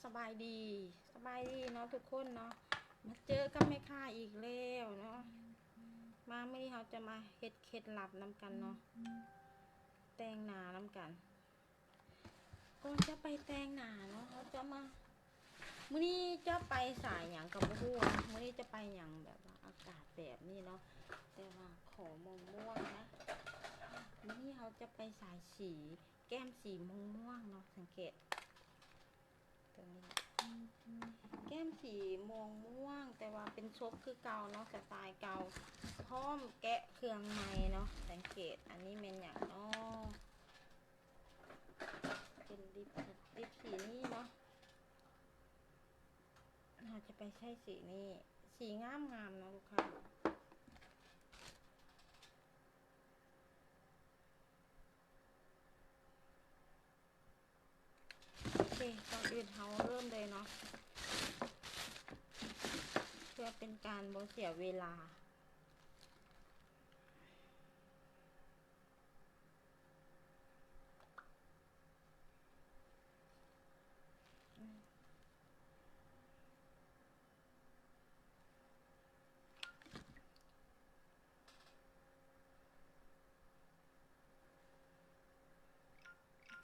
ສະບາຍດີ ສະບາຍດີເນາະທຸກຄົນເນາະ ມາເຈີກັບແມ່ຄ້າອີກແລ້ວເນາະ. ມາ ມື້ນີ້ເຮົາຈະມາເຮັດເຄັດລັບນຳກັນເນາະ ແຕ່ງໜ້ານຳກັນ. ກ່ອນຈະໄປແຕ່ງໜ້າເນາະ ເຮົາຈະມາ ມື້ນີ້ຈະໄປສາຍຫຍັງກໍບໍ່ຮູ້ເນາະ. ມື້ນີ້ຈະໄປຫຍັງ ແບບວ່າອາກາດແບບນີ້ເນາະ ແຕ່ວ່າຂໍມ່ວງໆນະ. ມື້ນີ້ເຮົາຈະໄປສາຍສີ ແກ້ມສີມ່ວງໆເນາະ ສັງເກດ ຕົວນີ້ ແກ້ມສີມ່ວງໆ ແຕ່ວ່າເປັນຊົບຄືເກົ່າເນາະ ສະໄຕລ໌ເກົ່າ ພ້ອມແກະເຄື່ອງໃໝ່ເນາະ. ສັງເກດ ອັນນີ້ແມ່ນຫຍັງເນາະ ເປັນລິບ ລິບສີນີ້ເນາະ. ເຮົາຈະໄປໃຊ້ສີນີ້ ສີງາມໆເນາະລູກຄ້າ. ໂອເຄ ກ່ອນອື່ນເຮົາເລີ່ມເລີຍເນາະ ເພື່ອເປັນການບໍ່ເສຍເວລາ.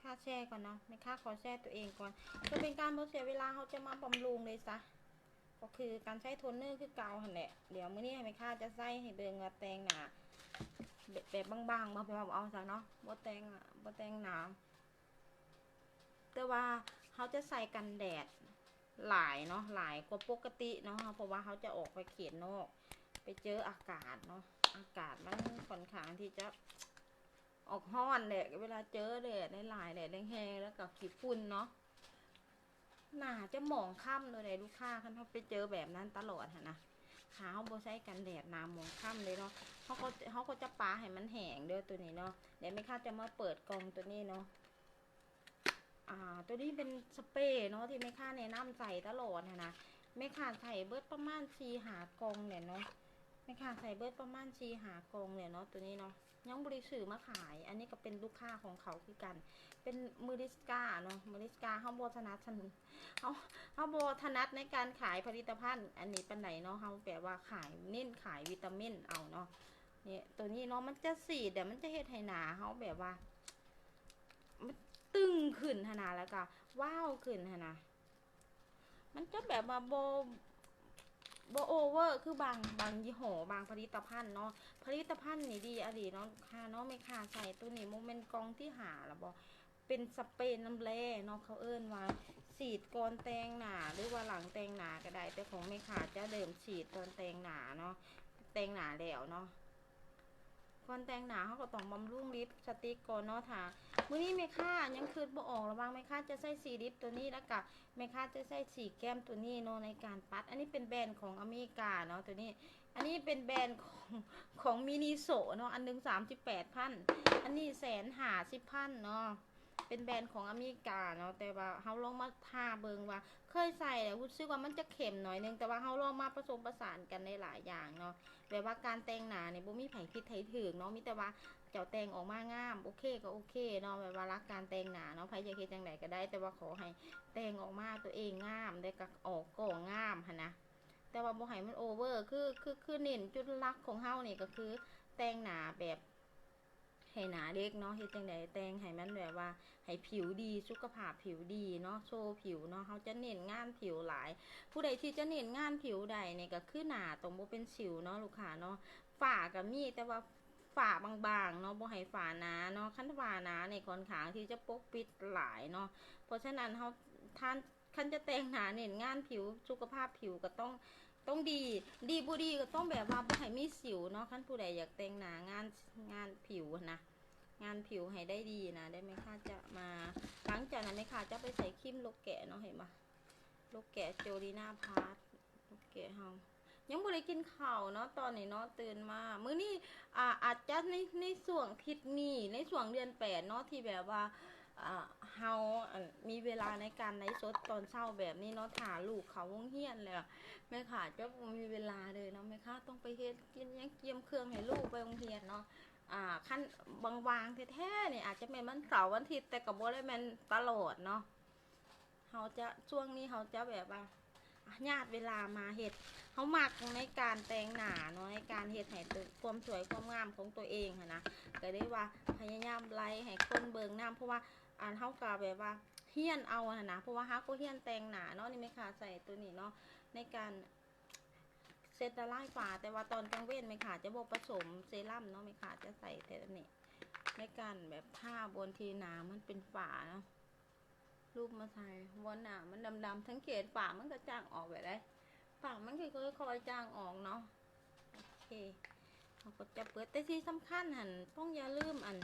ຂ້າແຊ່ກ່ອນເນາະ ແມ່ຄ້າຂໍແຊ່ຕົວເອງກ່ອນ ເພື່ອເປັນການບໍ່ເສຍເວລາ ເຮົາຈະມາບຳລຸງເລີຍຊະ ກໍຄືການໃຊ້ໂທນເນີຄືເກົ່າຫັ້ນແຫຼະ. ດຽວມື້ນີ້ແມ່ຄ້າຈະໃຊ້ໃຫ້ເບິ່ງວ່າແຕ່ງໜ້າແບບ ແບບບາງໆ ເວົ້າ ເວົ້າເອົາຊະເນາະ ບໍ່ແຕ່ງ ບໍ່ແຕ່ງໜ້າ ແຕ່ວ່າເຮົາຈະໃສ່ກັນແດດຫຼາຍເນາະ ຫຼາຍກວ່າປົກກະຕິເນາະ ເພາະວ່າເຮົາຈະອອກໄປເຂດນອກ ໄປເຈີອາກາດເນາະ ອາກາດມັນຂ້ອນຂ້າງທີ່ຈະອອກຮ້ອນແຫຼະ ເວລາເຈີແດດຫຼາຍໆ ແດດແຮງໆ ແລ້ວກໍຂີ້ຝຸ່ນເນາະ. ໜ້າຈະໝອງຄ້ຳໂດຍໃດລູກຄ້າ ຄັນເຮົາໄປເຈີແບບນັ້ນຕະຫຼອດຫັ້ນນະ ຖ້າເຮົາບໍ່ໃຊ້ກັນແດດໜ້າໝອງຄ້ຳເລີຍເນາະ. ເຮົາກໍ ເຮົາກໍຈະປະໃຫ້ມັນແຫ້ງເດີ ໂຕນີ້ເນາະ. ດຽວແມ່ຄ້າຈະມາເປີດກ່ອງໂຕນີ້ເນາະ. ອ່າ ໂຕນີ້ເປັນສະເປເນາະ ທີ່ແມ່ຄ້າແນະນຳໃສ່ຕະຫຼອດຫັ້ນນະ ແມ່ຄ້າໃສ່ເບິດປະມານສີ່ຫ້າກ່ອງແຫຼະເນາະ ແມ່ຄ້າໃສ່ເບິດປະມານສີ່ຫ້າກ່ອງແຫຼະເນາະ ໂຕນີ້ເນາະ. ຍັງບໍ່ໄດ້ຊື້ມາຂາຍ ອັນນີ້ກໍເປັນລູກຄ້າຂອງເຂົາຄືກັນ ເປັນ Meriska ເນາະ Meriska ເຮົາບໍ່ຖະໜັດ ເຮົາ ເຮົາບໍ່ຖະໜັດໃນການຂາຍຜະລິດຕະພັນອັນນີ້ປານໃດເນາະ ເຮົາແບບວ່າຂາຍ ເນັ້ນຂາຍວິຕາມິນເອົາເນາະ. ນີ້ ໂຕນີ້ເນາະ ມັນຈະສີດແລ້ວມັນຈະເຮັດໃຫ້ໜ້າເຮົາແບບວ່າ ມັນຕຶງຂຶ້ນຫັ້ນນະ ແລ້ວກໍວ້າວຂຶ້ນຫັ້ນນະ. ມັນຈະແບບວ່າບໍ່ ບໍ່ໂອເວີຄືບາງ ບາງຍີ່ຫໍ້ ບາງຜະລິດຕະພັນເນາະ. ຜະລິດຕະພັນນີ້ດີອີ່ຫຼີເນາະ ລູກຄ້າເນາະ. ແມ່ຄ້າໃສ່ໂຕນີ້ ບໍ່ແມ່ນກ່ອງທີຫ້າແລ້ວບໍ? ເປັນສະເປນ້ຳແຮ່ເນາະ ເຂົາເອີ້ນວ່າສີດກ່ອນແຕ່ງໜ້າ ຫຼືວ່າຫຼັງແຕ່ງໜ້າກໍໄດ້ ແຕ່ຂອງແມ່ຄ້າຈະເລີ່ມສີດຕອນແຕ່ງໜ້າເນາະ ແຕ່ງໜ້າແລ້ວເນາະ. ກ່ອນແຕ່ງໜ້າເຮົາກໍຕ້ອງບຳລຸງລິບສະຕິກກ່ອນເນາະ. ຖ້າມື້ນີ້ແມ່ຄ້າຍັງຄິດບໍ່ອອກ ລະຫວ່າງແມ່ຄ້າຈະໃຊ້ສີລິບໂຕນີ້ ແລ້ວກະແມ່ຄ້າຈະໃຊ້ສີແກ້ມໂຕນີ້ເນາະ ໃນການປັດ. ອັນນີ້ເປັນແບຣນຂອງອາເມລິກາເນາະ ໂຕນີ້. ອັນນີ້ເປັນແບຣນຂອງ ຂອງມິນິໂຊເນາະ ອັນໜຶ່ງສາມສິບແປດພັນ ອັນນີ້ແສນຫ້າສິບພັນເນາະ. ເປັນແບຣນຂອງອາເມລິກາເນາະ ແຕ່ວ່າເຮົາລອງມາທາເບິ່ງວ່າ ເຄີຍໃສ່ແລ້ວຮູ້ສຶກວ່າມັນຈະເຂັ້ມໜ້ອຍໜຶ່ງ ແຕ່ວ່າເຮົາລອງມາປະສົມປະສານກັນໄດ້ຫຼາຍຢ່າງເນາະ. ແບບວ່າການແຕ່ງໜ້ານີ້ບໍ່ມີໃຜຜິດໃຜຖືກເນາະ ມີແຕ່ວ່າເຈົ້າແຕ່ງອອກມາງາມ ໂອເຄກໍໂອເຄເນາະ. ແບບວ່າຫຼັກການແຕ່ງໜ້າເນາະ ໃຜຢາກເຮັດຈັ່ງໃດກໍໄດ້ ແຕ່ວ່າຂໍໃຫ້ແຕ່ງອອກມາຕົວເອງງາມ ແລ້ວກໍອອກກ້ອງງາມຫັ້ນນະ. ແຕ່ວ່າບໍ່ໃຫ້ມັນໂອເວີ ຄື ຄື ຄືເນັ້ນຈຸດຫຼັກຂອງເຮົານີ້ກໍຄືແຕ່ງໜ້າແບບ ໃຫ້ໜ້າເດັກເນາະ ເຮັດຈັ່ງໃດແຕ່ງໃຫ້ມັນແບບວ່າໃຫ້ຜິວດີ ສຸຂະພາບຜິວດີເນາະ ໂຊຜິວເນາະ. ເຮົາຈະເນັ້ນງານຜິວຫຼາຍ ຜູ້ໃດທີ່ຈະເນັ້ນງານຜິວໄດ້ນີ້ກໍຄືໜ້າຕ້ອງບໍ່ເປັນສິວເນາະ ລູກຄ້າເນາະ. ຝ້າກໍມີ ແຕ່ວ່າຝ້າບາງໆເນາະ ບໍ່ໃຫ້ຝ້າໜາເນາະ. ຄັນຝ້າໜານີ້ຂ້ອນຂ້າງທີ່ຈະປົກປິດຫຼາຍເນາະ. ເພາະສະນັ້ນເຮົາ ທ່ານ ຄັນຈະແຕ່ງໜ້າເນັ້ນງານຜິວ ສຸຂະພາບຜິວກໍຕ້ອງ ຕ້ອງດີ ດີບໍ່ດີກໍຕ້ອງແບບວ່າບໍ່ໃຫ້ມີສິວເນາະ. ຄັນຜູ້ໃດຢາກແຕ່ງໜ້າງານ ງານຜິວຫັ້ນນະ ງານຜິວໃຫ້ໄດ້ດີນະ ແລ້ວແມ່ຄ້າຈະມາ ຫຼັງຈາກນັ້ນແມ່ຄ້າຈະໄປໃສ່ຄຣີມລົກແກະເນາະ ເຫັນບໍ່ ລົກແກະ Jolina Plus ລົກແກະເຮົາ ຍັງບໍ່ໄດ້ກິນເຂົ້າເນາະ ຕອນນີ້ເນາະ ຕື່ນມາ. ມື້ນີ້ ອາ ອາດຈະໃນ ໃນຊ່ວງທິດນີ້ ໃນຊ່ວງເດືອນແປດເນາະ ທີ່ແບບວ່າ ອາ ເຮົາ ອັນ ມີເວລາໃນການໄລຟ໌ສົດຕອນເຊົ້າແບບນີ້ເນາະ ຖ້າລູກເຂົ້າໂຮງຮຽນແລ້ວ ແມ່ຄ້າຈະບໍ່ມີເວລາເລີຍເນາະ. ແມ່ຄ້າຕ້ອງໄປເຮັດກິນຫຍັງ ກຽມເຄື່ອງໃຫ້ລູກໄປໂຮງຮຽນເນາະ. ອາ ຄັນວ່າງໆແທ້ໆນີ້ ອາດຈະແມ່ນວັນເສົາວັນອາທິດ ແຕ່ກໍບໍ່ໄດ້ແມ່ນຕະຫຼອດເນາະ. ເຮົາຈະ ຊ່ວງນີ້ເຮົາຈະແບບວ່າຍາດເວລາມາເຮັດ ເຮົາມັກໃນການແຕ່ງໜ້າເນາະ ໃນການເຮັດໃຫ້ຕົວ ຄວາມສວຍຄວາມງາມຂອງຕົວເອງຫັ້ນນະ ກະເລີຍວ່າພະຍາຍາມໄລ່ໃຫ້ຄົນເບິ່ງນຳ ເພາະວ່າ ອັນ ເຮົາກະແບບວ່າຮຽນເອົາຫັ້ນນະ ເພາະວ່າເຮົາກໍຮຽນແຕ່ງໜ້າເນາະ. ນີ້ແມ່ຄ້າໃສ່ຕົວນີ້ເນາະ ໃນການເຊັດລະລາຍຝາ ແຕ່ວ່າຕອນກາງເວັນແມ່ຄ້າຈະບໍ່ປະສົມເຊຣັມເນາະ ແມ່ຄ້າຈະໃສ່ແຕ່ອັນນີ້ ໃນການແບບທາບ່ອນທີ່ໜ້າມັນເປັນຝາເນາະ. ຮູບມາໃສ່ ບ່ອນໜ້າມັນດຳໆ ສັງເກດຝາມັນກະຈາງອອກແບບໃດ ຝາມັນກະຄ່ອຍໆຈາງອອກເນາະ. ໂອເຄ ເຮົາກໍຈະເປີດ ແຕ່ທີ່ສຳຄັນຫັ້ນ ຕ້ອງຢ່າລືມ ອັນ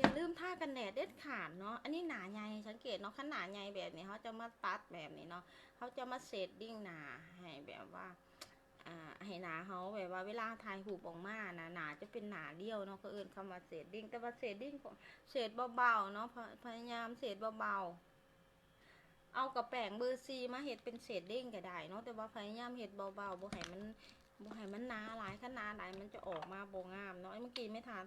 ຢ່າລືມທາກັນແດດເດັດຂາດເນາະ. ອັນນີ້ໜ້າໃຫຍ່ ສັງເກດເນາະ ຄັນໜ້າໃຫຍ່ແບບນີ້ ເຮົາຈະມາຕັດແບບນີ້ເນາະ ເຮົາຈະມາເຊດດິ້ງໜ້າໃຫ້ແບບວ່າ ອ່າ ໃຫ້ໜ້າເຮົາແບບວ່າເວລາເຮົາຖ່າຍຮູບອອກມານະ ໜ້າຈະເປັນໜ້າລຽວເນາະ ເຂົາເອີ້ນຄຳວ່າເຊດດິ້ງ ແຕ່ວ່າເຊດດິ້ງ ເຊດເບົາໆເນາະ ພະ ພະຍາຍາມເຊດເບົາໆ ເອົາກະແປງເບີສີ່ມາເຮັດເປັນເຊດດິ້ງກະໄດ້ເນາະ ແຕ່ວ່າພະຍາຍາມເຮັດເບົາໆ ບໍ່ໃຫ້ມັນ ບໍ່ໃຫ້ມັນໜາຫຼາຍ ຄັນໜາຫຼາຍມັນຈະອອກມາບໍ່ງາມເນາະ. ເມື່ອກີ້ແມ່ທາ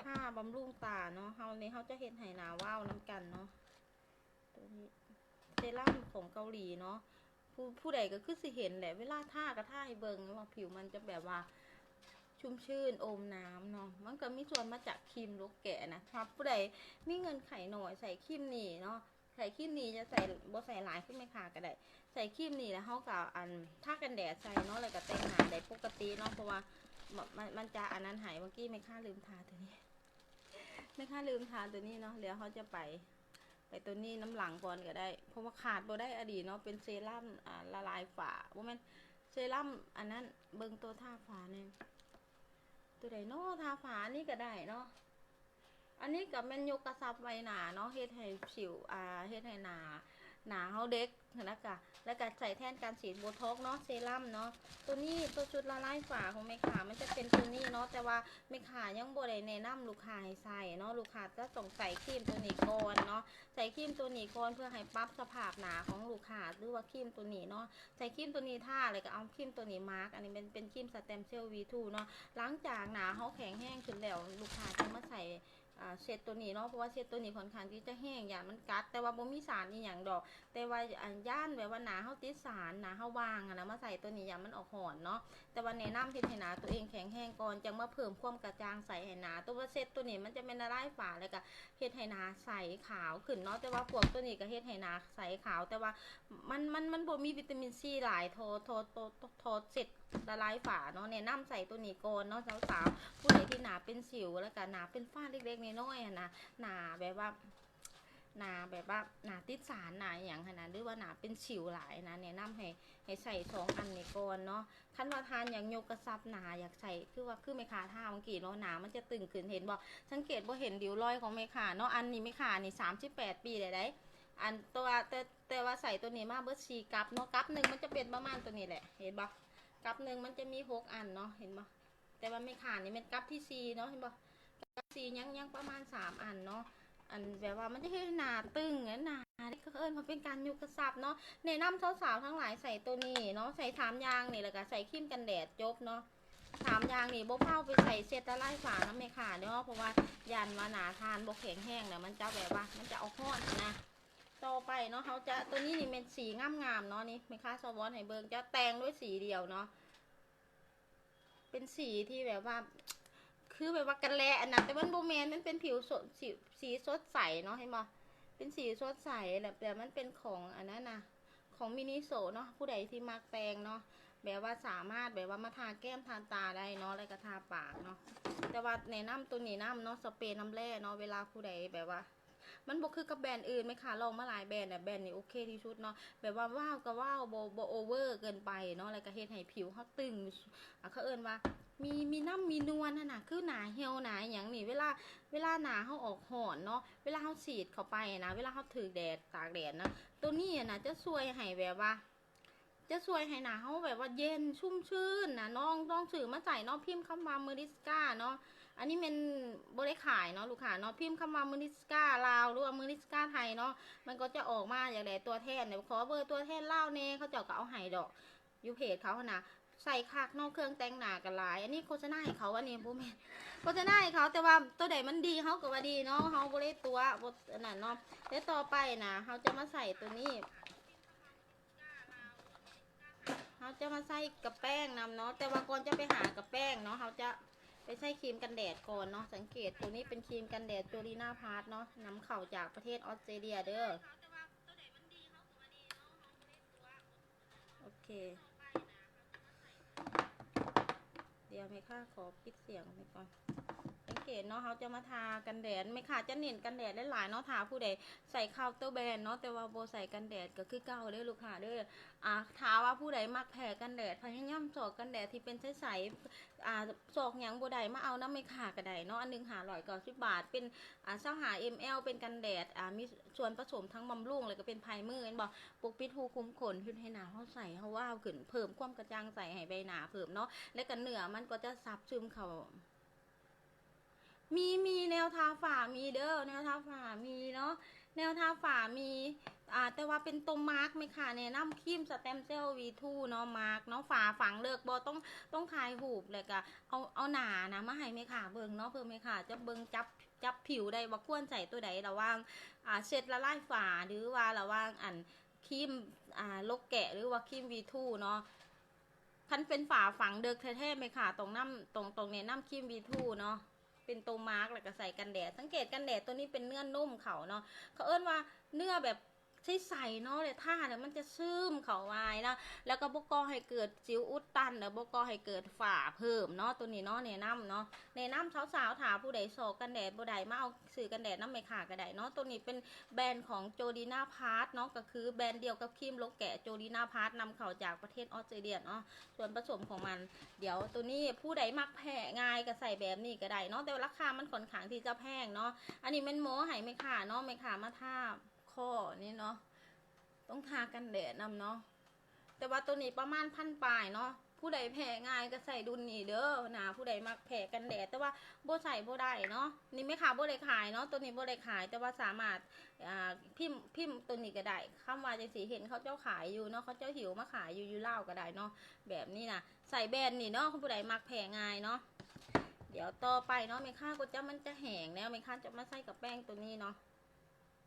ທາບຳລຸງຕາເນາະ ເຮົານີ້ເຮົາຈະເຮັດໃຫ້ໜ້າວາວນຳກັນເນາະ. ໂຕນີ້ເຊຣັມຂອງເກົາຫຼີເນາະ ຜູ້ ຜູ້ໃດກະຄືຊິເຫັນແຫຼະ ເວລາທາກະທາໃຫ້ເບິ່ງວ່າຜິວມັນຈະແບບວ່າຊຸ່ມຊື່ນ ໂອມນ້ຳເນາະ ມັນກະມີສ່ວນມາຈາກຄຣີມໂລແກະນະ. ຖ້າຜູ້ໃດມີເງື່ອນໄຂໜ້ອຍ ໃຊ້ຄຣີມນີ້ເນາະ ໃຊ້ຄຣີມນີ້ ຈະໃສ່ ບໍ່ໃສ່ຫຼາຍຄືແມ່ຄ້າກະໄດ້ ໃສ່ຄຣີມນີ້ແລ້ວເຮົາກະ ອັນ ທາກັນແດດໃສ່ເນາະ ແລ້ວກະແຕ່ງໜ້າໄດ້ປົກກະຕິເນາະ ເພາະວ່າ ມັນ ມັນຈະອັນນັ້ນໃຫ້. ເມື່ອກີ້ແມ່ຄ້າລືມທາໂຕນີ້ ແມ່ຄ້າລືມທາໂຕນີ້ເນາະ ແລ້ວເຮົາຈະໄປ ໄປໂຕນີ້ນຳຫຼັງກ່ອນກະໄດ້ ເພາະວ່າຂາດບໍ່ໄດ້ອີ່ຫຼີເນາະ ເປັນເຊຣັມ ອ່າ ລະລາຍຝາ ບໍ່ແມ່ນເຊຣັມອັນນັ້ນ ເບິ່ງໂຕທາຝາແດ່ ໂຕໃດເນາະ ທາຝາ ອັນນີ້ກະໄດ້ເນາະ. ອັນນີ້ກະແມ່ນຍົກກະຊັບໃບໜ້າເນາະ ເຮັດໃຫ້ຜິວ ອ່າ ເຮັດໃຫ້ໜ້າ ໜ້າເຮົາເດັກຫັ້ນນະ ກະ ແລ້ວກະໃຊ້ແທນການສີດໂບທັອກເນາະ ເຊຣັມເນາະ. ໂຕນີ້ ໂຕຊຸດລະລາຍຝາຂອງແມ່ຄ້າ ມັນຈະເປັນໂຕນີ້ເນາະ ແຕ່ວ່າແມ່ຄ້າຍັງບໍ່ໄດ້ແນະນຳລູກຄ້າໃຫ້ໃຊ້ເນາະ ລູກຄ້າຈະຕ້ອງໃຊ້ຄຣີມໂຕນີ້ກ່ອນເນາະ ໃຊ້ຄຣີມໂຕນີ້ກ່ອນ ເພື່ອໃຫ້ປັບສະພາບໜ້າຂອງລູກຄ້າ ຫຼືວ່າຄຣີມໂຕນີ້ເນາະ. ໃຊ້ຄຣີມໂຕນີ້ທາ ແລ້ວກະເອົາຄຣີມໂຕນີ້ໝາກ ອັນນີ້ແມ່ນເປັນຄຣີມສະແຕັມເຊວວີທູເນາະ. ຫຼັງຈາກໜ້າເຮົາແຂງແຮງຂຶ້ນແລ້ວ ລູກຄ້າຈຶ່ງມາໃຊ້ ອ່າ ເຊັດໂຕນີ້ເນາະ ເພາະວ່າເຊັດໂຕນີ້ຂ້ອນຂ້າງທີ່ຈະແຮງ ຢ້ານມັນກັດ ແຕ່ວ່າບໍ່ມີສານອີ່ຫຍັງດອກ ແຕ່ວ່າ ອ່າ ຢ້ານແບບວ່າໜ້າເຮົາຕິດສານ ໜ້າເຮົາຫວ່າງຫັ້ນນະ ມາໃສ່ໂຕນີ້ຢ້ານມັນອອກຮ້ອນເນາະ. ແຕ່ວ່າແນະນຳເຮັດໃຫ້ໜ້າໂຕເອງແຂງແຮງກ່ອນ ຈັ່ງມາເພີ່ມຄວາມກະຈ່າງໃສໃຫ້ໜ້າ. ໂຕວ່າເຊັດໂຕນີ້ມັນຈະແມ່ນລະລາຍຝາ ແລ້ວກະເຮັດໃຫ້ໜ້າໃສຂາວຂຶ້ນເນາະ ແຕ່ວ່າພວກໂຕນີ້ກະເຮັດໃຫ້ໜ້າໃສຂາວ ແຕ່ວ່າມັນ ມັນ ມັນບໍ່ມີວິຕາມິນຊີຫຼາຍ ເທົ່າ ເທົ່າ ເທົ່າ ເທົ່າເຊັດລະລາຍຝາເນາະ. ແນະນຳໃສ່ໂຕນີ້ກ່ອນເນາະ ສາວໆ ຜູ້ໃດທີ່ໜ້າເປັນສິວ ແລ້ວກະໜ້າເປັນຝ້າເລັກໆນ້ອຍໆຫັ້ນນະ ໜ້າແບບວ່າ ໜ້າແບບວ່າໜ້າຕິດສານ ໜ້າອີ່ຫຍັງຫັ້ນນະ ຫຼືວ່າໜ້າເປັນສິວຫຼາຍນະ ແນະນຳໃຫ້ ໃຫ້ໃສ່ສອງອັນນີ້ກ່ອນເນາະ. ຄັນວ່າທ່ານຢາກຍົກກະຊັບໜ້າ ຢາກໃສ່ ຄືວ່າ ຄືແມ່ຄ້າທາເມື່ອກີ້ເນາະ ໜ້າມັນຈະຕຶງຂຶ້ນ ເຫັນບໍ່? ສັງເກດບໍ່ເຫັນລິ້ວລອຍຂອງແມ່ຄ້າເນາະ. ອັນນີ້ແມ່ຄ້ານີ້ສາມສິບແປດປີແລ້ວໃດ໋ ອັນ ແຕ່ວ່າ ແຕ່ ແຕ່ວ່າໃສ່ໂຕນີ້ມາເບິດສີ່ກັບເນາະ ກັບໜຶ່ງມັນຈະເປັນປະມານໂຕນີ້ແຫຼະ ເຫັນບໍ່? ກັບໜຶ່ງມັນຈະມີຫົກອັນເນາະ ເຫັນບໍ່? ແຕ່ວ່າແມ່ຄ້ານີ້ແມ່ນກັບທີສີ່ເນາະ ເຫັນບໍ່? ກັບທີສີ່ ຍັງ ຍັງປະມານສາມອັນເນາະ. ອັນແບບວ່າມັນຈະເຮັດໃຫ້ໜ້າຕຶງ ໜ້າ ເຂົາເອີ້ນວ່າເປັນການຍົກກະຊັບເນາະ. ແນະນຳສາວໆທັງຫຼາຍໃສ່ໂຕນີ້ເນາະ ໃສ່ສາມຢ່າງນີ້ ແລ້ວກະໃສ່ຄຣີມກັນແດດ ຈົບເນາະ. ສາມຢ່າງນີ້ບໍ່ພາວໄປໃສ່ເຊັດລະລາຍຝານຳແມ່ຄ້າເນາະ ເພາະວ່າຢ້ານວ່າໜ້າທ່ານບໍ່ແຂງແຮງ ແລ້ວມັນຈະແບບວ່າມັນຈະອອກຮ້ອນຫັ້ນນະ. ຕໍ່ໄປເນາະ ເຮົາຈະ ໂຕນີ້ນີ້ແມ່ນສີງາມໆເນາະ ນີ້ແມ່ຄ້າສະວອນໃຫ້ເບິ່ງ ຈະແຕ່ງດ້ວຍສີດຽວເນາະ ເປັນສີທີ່ແບບວ່າ ຄືແບບວ່າກັນແລະອັນນະ ແຕ່ມັນບໍ່ແມ່ນ ມັນເປັນຜິວສົດ ສີ ສີສົດໃສເນາະ ເຫັນບໍ່? ເປັນສີສົດໃສ ແລ້ວ ແລ້ວມັນເປັນຂອງອັນນັ້ນນະ ຂອງມິນິໂຊເນາະ. ຜູ້ໃດທີ່ມັກແຕ່ງເນາະ ແບບວ່າສາມາດແບບວ່າມາທາແກ້ມທາຕາໄດ້ເນາະ ແລ້ວກະທາປາກເນາະ. ແຕ່ວ່າແນະນຳໂຕນີ້ນຳເນາະ ສະເປນ້ຳແຮ່ເນາະ ເວລາຜູ້ໃດແບບວ່າ ມັນບໍ່ຄືກັບແບຣນອື່ນ ແມ່ຄ້າລອງມາຫຼາຍແບຣນແລ້ວ ແບຣນນີ້ໂອເຄທີ່ສຸດເນາະ ແບບວ່າວາວກະວາວ ບໍ່ ບໍ່ໂອເວີເກີນໄປເນາະ ແລ້ວກະເຮັດໃຫ້ຜິວເຮົາຕຶງ ອ່າ ເຂົາເອີ້ນວ່າມີ ມີນ້ຳມີນວນຫັ້ນນະ ຄືໜ້າຫ່ຽວໜ້າອີ່ຫຍັງນີ້ ເວລາ ເວລາໜ້າເຮົາອອກຮ້ອນເນາະ ເວລາເຮົາສີດເຂົ້າໄປນະ ເວລາເຮົາຖືກແດດ ຕາກແດດນະ ໂຕນີ້ນະຈະຊ່ວຍໃຫ້ແບບວ່າ ຈະຊ່ວຍໃຫ້ໜ້າເຮົາແບບວ່າເຢັນ ຊຸ່ມຊື່ນນະ. ນ້ອງ ນ້ອງຊື້ມາໃຊ້ເນາະ ພິມຄຳວ່າ Meriska ເນາະ ອັນນີ້ແມ່ນບໍ່ໄດ້ຂາຍເນາະລູກຄ້າເນາະ ພິມຄຳວ່າ Meriska ລາວ ຫຼືວ່າ Meriska ໄທເນາະ ມັນກໍຈະອອກມາ. ຢາກໄດ້ຕົວແທນ ຂໍເບີຕົວແທນລາວແດ່ ເຂົາເຈົ້າກໍເອົາໃຫ້ດອກ ຢູ່ເພຈເຂົາຫັ້ນນະ. ໃສ່ຄັກເນາະ ເຄື່ອງແຕ່ງໜ້າກໍຫຼາຍ. ອັນນີ້ໂຄສະນາໃຫ້ເຂົາ ອັນນີ້ບໍ່ແມ່ນໂຄສະນາໃຫ້ເຂົາ ແຕ່ວ່າໂຕໃດມັນດີເຮົາກໍວ່າດີເນາະ ເຮົາບໍ່ໄດ້ຕົວະ ບໍ່ອັນນັ້ນເນາະ. ແລ້ວຕໍ່ໄປນະ ເຮົາຈະມາໃສ່ໂຕນີ້ ເຮົາຈະມາໃສ່ກະແປ້ງນຳເນາະ. ແຕ່ວ່າກ່ອນຈະໄປຫາກະແປ້ງເນາະ ເຮົາຈະໄປໃສ່ຄຣີມກັນແດດກ່ອນເນາະ. ສັງເກດ ໂຕນີ້ເປັນຄຣີມກັນແດດ Jordina Park ເນາະ ນຳເຂົ້າຈາກປະເທດອອສເຕຣເລຍເດີ້. ໂອເຄ ດຽວແມ່ຄ້າຂໍປິດສຽງໄວ້ກ່ອນ. ສັງເກດເນາະ ເຮົາຈະມາທາກັນແດດ ແມ່ຄ້າຈະເນັ້ນກັນແດດຫຼາຍໆເນາະ. ຖ້າຜູ້ໃດໃສ່ເຄົາເຕີແບຣນເນາະ ແຕ່ວ່າບໍ່ໃສ່ກັນແດດກໍຄືເກົ່າເດີ້ລູກຄ້າເດີ້. ອາ ຖ້າວ່າຜູ້ໃດມັກແພ້ກັນແດດ ພະຍາຍາມຊອກກັນແດດທີ່ເປັນໃສໆ ອາ ຊອກຫຍັງບໍ່ໄດ້ ມາເອົານຳແມ່ຄ້າກໍໄດ້ເນາະ. ອັນໜຶ່ງຫ້າຮ້ອຍເກົ້າສິບບາດ ເປັນ ອາ ຊາວຫ້າ ml ເປັນກັນແດດ ອາ ມີ ສ່ວນປະສົມທັງບຳລຸງ ແລ້ວກໍເປັນໄພເມີ ແມ່ນບໍ່? ປົກປິດຮູຂຸມຂົນ ເຮັດໃຫ້ໜ້າເຮົາໃສ ເຮົາວາວຂຶ້ນ ເພີ່ມຄວາມກະຈ່າງໃສໃຫ້ໃບໜ້າເພີ່ມເນາະ ແລ້ວກໍເນື້ອມັນກໍຈະຊັບຊຶມເຂົ້າ. ມີ ມີແນວທາຝ້າ ມີເດີ້ ແນວທາຝ້າມີເນາະ ແນວທາຝ້າມີ ອາ ແຕ່ວ່າເປັນໂຕມາກ ແມ່ຄ້າແນະນຳຄຣີມສະແຕັມເຊວ V two ເນາະ ມາກເນາະ ຝາຝັງເລິກ ບໍ່ຕ້ອງ ຕ້ອງຖ່າຍຮູບ ແລ້ວກໍເອົາ ເອົາໜ້ານະມາໃຫ້ແມ່ຄ້າເບິ່ງເນາະ ເພື່ອແມ່ຄ້າຈະເບິ່ງ ຈັບ ຈັບຜິວໄດ້ວ່າຄວນໃຊ້ໂຕໃດ ລະຫວ່າງ ອາ ເຊັດລະລາຍຝາ ຫຼືວ່າລະຫວ່າງອັນຄຣີມ ອາ ລົກແກະ ຫຼືວ່າຄຣີມ V two ເນາະ. ຄັນເປັນຝາຝັງເດິກແທ້ໆ ແມ່ຄ້າຕ້ອງນຳ ຕ້ອງ ຕ້ອງແນະນຳຄຣີມ V two ເນາະ ເປັນໂຕມາກ ແລ້ວກໍໃສ່ກັນແດດ. ສັງເກດກັນແດດໂຕນີ້ເປັນເນື້ອນຸ້ມເຂົາເນາະ ເຂົາເອີ້ນວ່າເນື້ອແບບໃສໆເນາະ ແລ້ວທາແລ້ວມັນຈະຊຶມເຂົ້າງ່າຍນະ ແລ້ວກໍບໍ່ກໍ່ໃຫ້ເກີດສິວອຸດຕັນ ແລ້ວບໍ່ກໍ່ໃຫ້ເກີດຝ້າເພີ່ມເນາະ. ໂຕນີ້ເນາະ ແນະນຳເນາະ ແນະນຳສາວໆ ຖ້າຜູ້ໃດຊອກກັນແດດບໍ່ໄດ້ ມາເອົາຊື້ກັນແດດນຳແມ່ຄ້າກໍໄດ້ເນາະ. ໂຕນີ້ເປັນແບຣນຂອງ Jordina Park ເນາະ ກໍຄືແບຣນດຽວກັບຄຣີມລົກແກະ Jordina Park ນຳເຂົ້າຈາກປະເທດອອສເຕຣເລຍເນາະ. ສ່ວນປະສົມຂອງມັນ ດຽວໂຕນີ້ຜູ້ໃດມັກແພ້ງ່າຍກໍໃສ່ແບບນີ້ກໍໄດ້ເນາະ ແຕ່ວ່າລາຄາມັນຂ້ອນຂ້າງທີ່ຈະແພງເນາະ. ອັນນີ້ແມ່ນໂມໃຫ້ແມ່ຄ້າເນາະ ແມ່ຄ້າມາທາຂໍ້ນີ້ເນາະ ຕ້ອງທາກັນແດດນຳເນາະ ແຕ່ວ່າໂຕນີ້ປະມານພັນປາຍເນາະ. ຜູ້ໃດແພ້ງ່າຍກໍໃສ່ດຸ່ນນີ້ເດີ້ນະ ຜູ້ໃດມັກແພ້ກັນແດດ ແຕ່ວ່າບໍ່ໃສ່ບໍ່ໄດ້ເນາະ. ນີ້ແມ່ຄ້າບໍ່ໄດ້ຂາຍເນາະ ໂຕນີ້ບໍ່ໄດ້ຂາຍ ແຕ່ວ່າສາມາດ ອ່າ ພິມ ພິມໂຕນີ້ກໍໄດ້ ຄຳວ່າຈັ່ງຊີ້ ເຫັນເຂົາເຈົ້າຂາຍຢູ່ເນາະ ເຂົາເຈົ້າຫິ້ວມາຂາຍຢູ່ ຢູ່ລາວກໍໄດ້ເນາະ ແບບນີ້ນະ. ໃສ່ແບຣນນີ້ເນາະ ຜູ້ໃດມັກແພ້ງ່າຍເນາະ. ດຽວຕໍ່ໄປເນາະ ແມ່ຄ້າກໍຈະ ມັນຈະແຫ້ງແລ້ວ ແມ່ຄ້າຈະມາໃສ່ກະແປ້ງໂຕນີ້ເນາະ.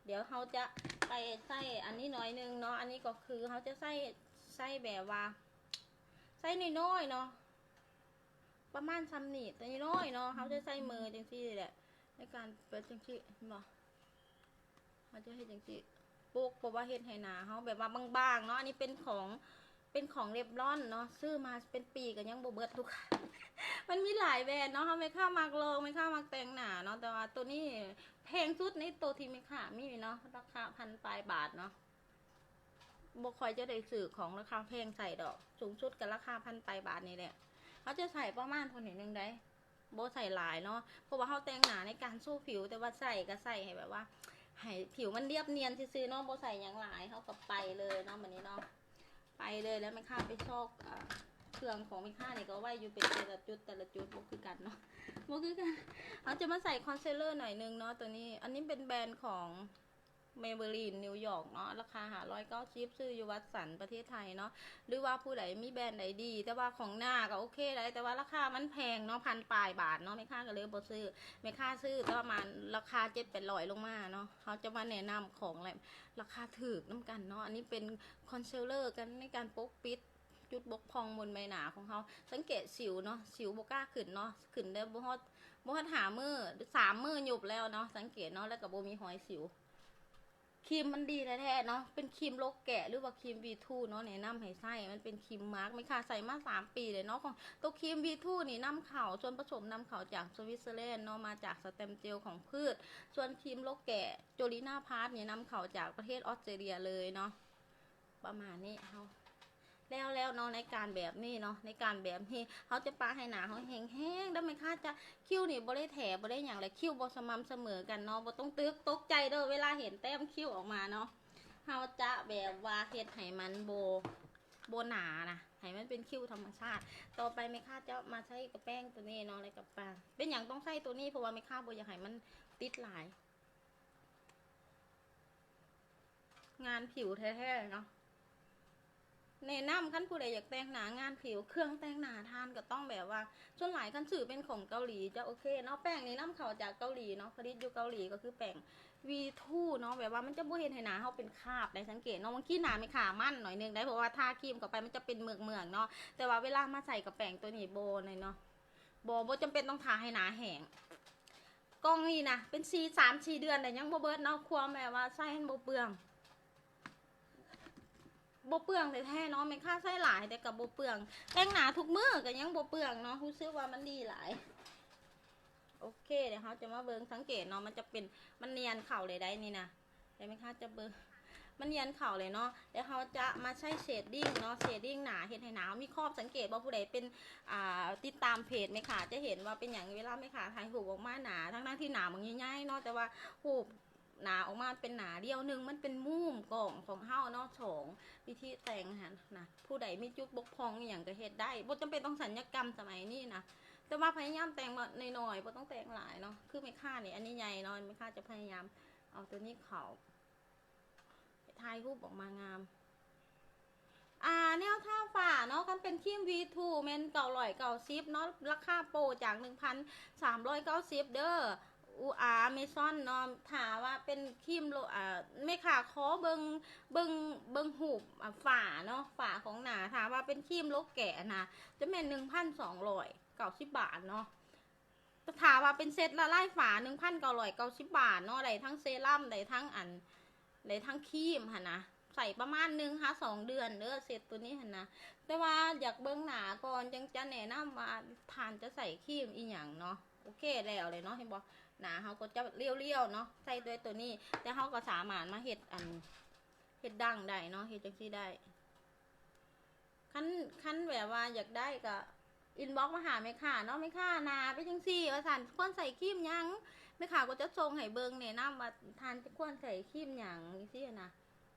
ດຽວເຮົາຈະໄປໃສ່ອັນນີ້ໜ້ອຍໜຶ່ງເນາະ ອັນນີ້ກໍຄືເຮົາຈະໃສ່ ໃສ່ແບບວ່າ ໃສ່ນ້ອຍໆເນາະ ປະມານຊ່ຳນີ້ ໂຕນ້ອຍໆເນາະ. ເຮົາຈະໃສ່ມືຈັ່ງຊີ້ແຫຼະ ໃນການເປີດຈັ່ງຊີ້ ເຫັນບໍ່? ເຮົາຈະເຮັດຈັ່ງຊີ້ ປົກ ເພາະວ່າເຮັດໃຫ້ໜ້າເຮົາແບບວ່າບາງໆເນາະ. ອັນນີ້ເປັນຂອງ ເປັນຂອງ Revlon ເນາະ ຊື້ມາເປັນປີກໍຍັງບໍ່ເບິດ ລູກຄ້າ. ມັນມີຫຼາຍແບຣນເນາະ ເຮົາ ແມ່ຄ້າມັກລອງ ແມ່ຄ້າມັກແຕ່ງໜ້າເນາະ ແຕ່ວ່າໂຕນີ້ແພງສຸດໃນໂຕທີ່ແມ່ຄ້າມີເນາະ ລາຄາພັນປາຍບາດເນາະ. ບໍ່ຄ່ອຍຈະໄດ້ຊື້ຂອງລາຄາແພງໃສ່ດອກ ສູງສຸດກໍລາຄາພັນປາຍບາດນີ້ແຫຼະ. ເຮົາຈະໃສ່ປະມານເທົ່ານີ້ໜຶ່ງໃດ ບໍ່ໃສ່ຫຼາຍເນາະ ເພາະວ່າເຮົາແຕ່ງໜ້າໃນການໂຊຜິວ ແຕ່ວ່າໃສ່ກໍໃສ່ໃຫ້ແບບວ່າ ໃຫ້ຜິວມັນລຽບນຽນຊື່ໆເນາະ ບໍ່ໃສ່ຫຍັງຫຼາຍ. ເຮົາກໍໄປເລີຍເນາະ ບັດນີ້ເນາະ ໄປເລີຍ. ແລ້ວແມ່ຄ້າໄປຊອກ ເອີ ເຄື່ອງຂອງແມ່ຄ້ານີ້ກໍໄວ້ຢູ່ເປັນແຕ່ລະຈຸດ ແຕ່ລະຈຸດ ບໍ່ຄືກັນເນາະ ບໍ່ຄືກັນ. ເຮົາຈະມາໃສ່ຄອນຊີລເລີໜ້ອຍໜຶ່ງເນາະ ໂຕນີ້ ອັນນີ້ເປັນແບຣນຂອງ Maybelline New York ເນາະ ລາຄາຫ້າຮ້ອຍເກົ້າສິບ ຊື້ຢູ່ວັດສັນ ປະເທດໄທເນາະ. ຫຼືວ່າຜູ້ໃດມີແບຣນໃດດີ ແຕ່ວ່າຂອງໜ້າກໍໂອເຄໄດ໋ ແຕ່ວ່າລາຄາມັນແພງເນາະ ພັນປາຍບາດເນາະ ແມ່ຄ້າກໍເລີຍບໍ່ຊື້. ແມ່ຄ້າຊື້ປະມານລາຄາເຈັດແປດຮ້ອຍລົງມາເນາະ. ເຮົາຈະມາແນະນຳຂອງແລະລາຄາຖືກນຳກັນເນາະ. ອັນນີ້ເປັນຄອນຊີລເລີກັນໃນການປົກປິດຈຸດບົກຜ່ອງບົນໃບໜ້າຂອງເຮົາ. ສັງເກດສິວເນາະ ສິວບໍ່ກ້າຂຶ້ນເນາະ ຂຶ້ນໄດ້ບໍ່ຮອດ ບໍ່ຮອດຫ້າມື້ ສາມມື້ຍຸບແລ້ວເນາະ ສັງເກດເນາະ ແລ້ວກໍບໍ່ມີຮອຍສິວ. ຄຣີມມັນດີແທ້ໆເນາະ ເປັນຄຣີມລົກແກະ ຫຼືວ່າຄຣີມ V two ເນາະ ແນະນຳໃຫ້ໃຊ້. ມັນເປັນຄຣີມມາກ ແມ່ຄ້າໃຊ້ມາສາມປີແລ້ວເນາະ. ຂອງໂຕຄຣີມ V two ນີ້ນຳເຂົ້າ ສ່ວນປະສົມນຳເຂົ້າຈາກ Switzerland ເນາະ ມາຈາກສະແຕັມເຈວຂອງພືດ. ສ່ວນຄຣີມລົກແກະ Jordina Park ນີ້ນຳເຂົ້າຈາກປະເທດອອສເຕຣເລຍເລີຍເນາະ. ປະມານນີ້ ເຮົາ ແລ້ວ ແລ້ວເນາະ ໃນການແບບນີ້ເນາະ ໃນການແບບນີ້ ເຮົາຈະປະໃຫ້ໜ້າເຮົາແຫ້ງໆ ແລ້ວແມ່ຄ້າຈະ ຄິ້ວນີ້ບໍ່ໄດ້ແຖ ບໍ່ໄດ້ຫຍັງ ແລະ ຄິ້ວບໍ່ສະໝ່ຳສະເໝີກັນເນາະ. ບໍ່ຕ້ອງຕຶກ ຕົກໃຈເດີ້ ເວລາເຫັນແຕ້ມຄິ້ວອອກມາເນາະ. ເຮົາຈະແບບວ່າເຮັດໃຫ້ມັນບໍ່ ບໍ່ໜານະ ໃຫ້ມັນເປັນຄິ້ວທຳມະຊາດ. ຕໍ່ໄປແມ່ຄ້າຈະມາໃຊ້ກະແປ້ງໂຕນີ້ເນາະ ແລ້ວກໍປາ ເປັນຫຍັງຕ້ອງໃຊ້ໂຕນີ້ ເພາະວ່າແມ່ຄ້າບໍ່ຢາກໃຫ້ມັນຕິດຫຼາຍ. ງານຜິວແທ້ໆເນາະ. ແນະນຳ ຄັນຜູ້ໃດຢາກແຕ່ງໜ້າງານຜິວ ເຄື່ອງແຕ່ງໜ້າທ່ານກໍຕ້ອງແບບວ່າ ສ່ວນຫຼາຍຄັນຊື້ເປັນຂອງເກົາຫຼີຈະໂອເຄເນາະ. ແປ້ງນີ້ນຳເຂົ້າຈາກເກົາຫຼີເນາະ ຜະລິດຢູ່ເກົາຫຼີ ກໍຄືແປ້ງ V two ເນາະ ແບບວ່າມັນຈະບໍ່ເຮັດໃຫ້ໜ້າເຮົາເປັນຄາບໄດ໋ ສັງເກດເນາະ. ບາງທີໜ້າແມ່ຄ້າມັນໜ້ອຍໜຶ່ງໄດ໋ ເພາະວ່າທາຄຣີມເຂົ້າໄປມັນຈະເປັນເມືອກໆເນາະ ແຕ່ວ່າເວລາມາໃສ່ກັບແປ້ງໂຕນີ້ບໍ່ແນ່ເນາະ ບໍ່ ບໍ່ຈຳເປັນຕ້ອງຖ້າໃຫ້ໜ້າແຫ້ງ. ກ່ອງນີ້ນະ ເປັນສີ່ ສາມສີ່ເດືອນແລ້ວຍັງບໍ່ເບິດເນາະ ຄວາມແບບວ່າໃຊ້ມັນບໍ່ເປືອງ ບໍ່ເປືອງແທ້ໆເນາະ ແມ່ຄ້າໃຊ້ຫຼາຍແຕ່ກໍບໍ່ເປືອງ ແຕ່ງໜ້າທຸກມື້ກໍຍັງບໍ່ເປືອງເນາະ ຮູ້ສຶກວ່າມັນດີຫຼາຍ. ໂອເຄ ດຽວເຮົາຈະມາເບິ່ງ ສັງເກດເນາະ ມັນຈະເປັນ ມັນນຽນເຂົ້າເລີຍໄດ໋ນີ້ນະ ດຽວແມ່ຄ້າຈະເບິ່ງ ມັນນຽນເຂົ້າເລີຍເນາະ. ແລ້ວເຮົາຈະມາໃຊ້ເຊດດິ້ງເນາະ ເຊດດິ້ງໜ້າ ເຮັດໃຫ້ໜ້າເຮົາມີຂອບ ສັງເກດບໍ່ ຜູ້ໃດເປັນ ອ່າ ຕິດຕາມເພຈແມ່ຄ້າຈະເຫັນວ່າເປັນຫຍັງ ເວລາແມ່ຄ້າຖ່າຍຮູບອອກມາໜ້າ ທັງໆທີ່ໜ້າມັນໃຫຍ່ໆເນາະ ແຕ່ວ່າຮູບ ໜ້າອອກມາເປັນໜ້າດຽວໜຶ່ງ ມັນເປັນມຸມກ້ອງຂອງເຮົາເນາະ. ສອງ ວິທີແຕ່ງຫັ້ນນະ ຜູ້ໃດມີຈຸດບົກຜ່ອງອີ່ຫຍັງກໍເຮັດໄດ້ ບໍ່ຈຳເປັນຕ້ອງສັນຍະກຳສະໄໝນີ້ນະ ແຕ່ວ່າພະຍາຍາມແຕ່ງໜ້ອຍໆ ບໍ່ຕ້ອງແຕ່ງຫຼາຍເນາະ. ຄືແມ່ຄ້ານີ້ ອັນນີ້ໃຫຍ່ເນາະ ແມ່ຄ້າຈະພະຍາຍາມເອົາໂຕນີ້ເຂົ້າ ຖ່າຍຮູບອອກມາງາມ. ອ່າ ແນວທາຝ້າເນາະ ຄັນເປັນຄຣີມ V two ແມ່ນເກົ້າຮ້ອຍເກົ້າສິບເນາະ ລາຄາໂປຣຈາກໜຶ່ງພັນສາມຮ້ອຍເກົ້າສິບເດີ ອາ Amazon ເນາະ. ຖ້າວ່າເປັນຄຣີມໂລ ອ່າ ແມ່ຄ້າຂໍເບິ່ງ ເບິ່ງ ເບິ່ງຮູບ ອ່າ ຝ້າເນາະ ຝ້າຂອງໜ້າ ຖ້າວ່າເປັນຄຣີມໂລແກະນະ ຈະແມ່ນໜຶ່ງພັນສອງຮ້ອຍເກົ້າສິບບາດເນາະ. ແຕ່ຖ້າວ່າເປັນເຊັດລະລາຍຝ້າ ໜຶ່ງພັນເກົ້າຮ້ອຍເກົ້າສິບບາດເນາະ ໄດ້ທັງເຊຣັມ ໄດ້ທັງອັນ ໄດ້ທັງຄຣີມຫັ້ນນະ ໃຊ້ປະມານໜຶ່ງຫາສອງເດືອນເດີ ເຊັດໂຕນີ້ຫັ້ນນະ. ແຕ່ວ່າຢາກເບິ່ງໜ້າກ່ອນ ຈັ່ງຈະແນະນຳວ່າທ່ານຈະໃຊ້ຄຣີມອີ່ຫຍັງເນາະ. ໂອເຄ ແລ້ວເລີຍເນາະ ເຫັນບໍ່ ໜ້າເຮົາກໍຈະລຽວໆເນາະ ໃຊ້ດ້ວຍໂຕນີ້ ແຕ່ເຮົາກໍສາມາດມາເຮັດອັນ ເຮັດດັ້ງໄດ້ເນາະ ເຮັດຈັ່ງຊີ້ໄດ້. ຄັນ ຄັນແບບວ່າຢາກໄດ້ກໍອິນບັອກມາຫາແມ່ຄ້າເນາະ ແມ່ຄ້າ ໜ້າເປັນຈັ່ງຊີ້ວ່າຊັ້ນ ຄວນໃຊ້ຄຣີມຫຍັງ ແມ່ຄ້າກໍຈະສົ່ງໃຫ້ເບິ່ງ ແນະນຳວ່າທ່ານຄວນໃຊ້ຄຣີມຫຍັງ ຈັ່ງຊີ້ນະ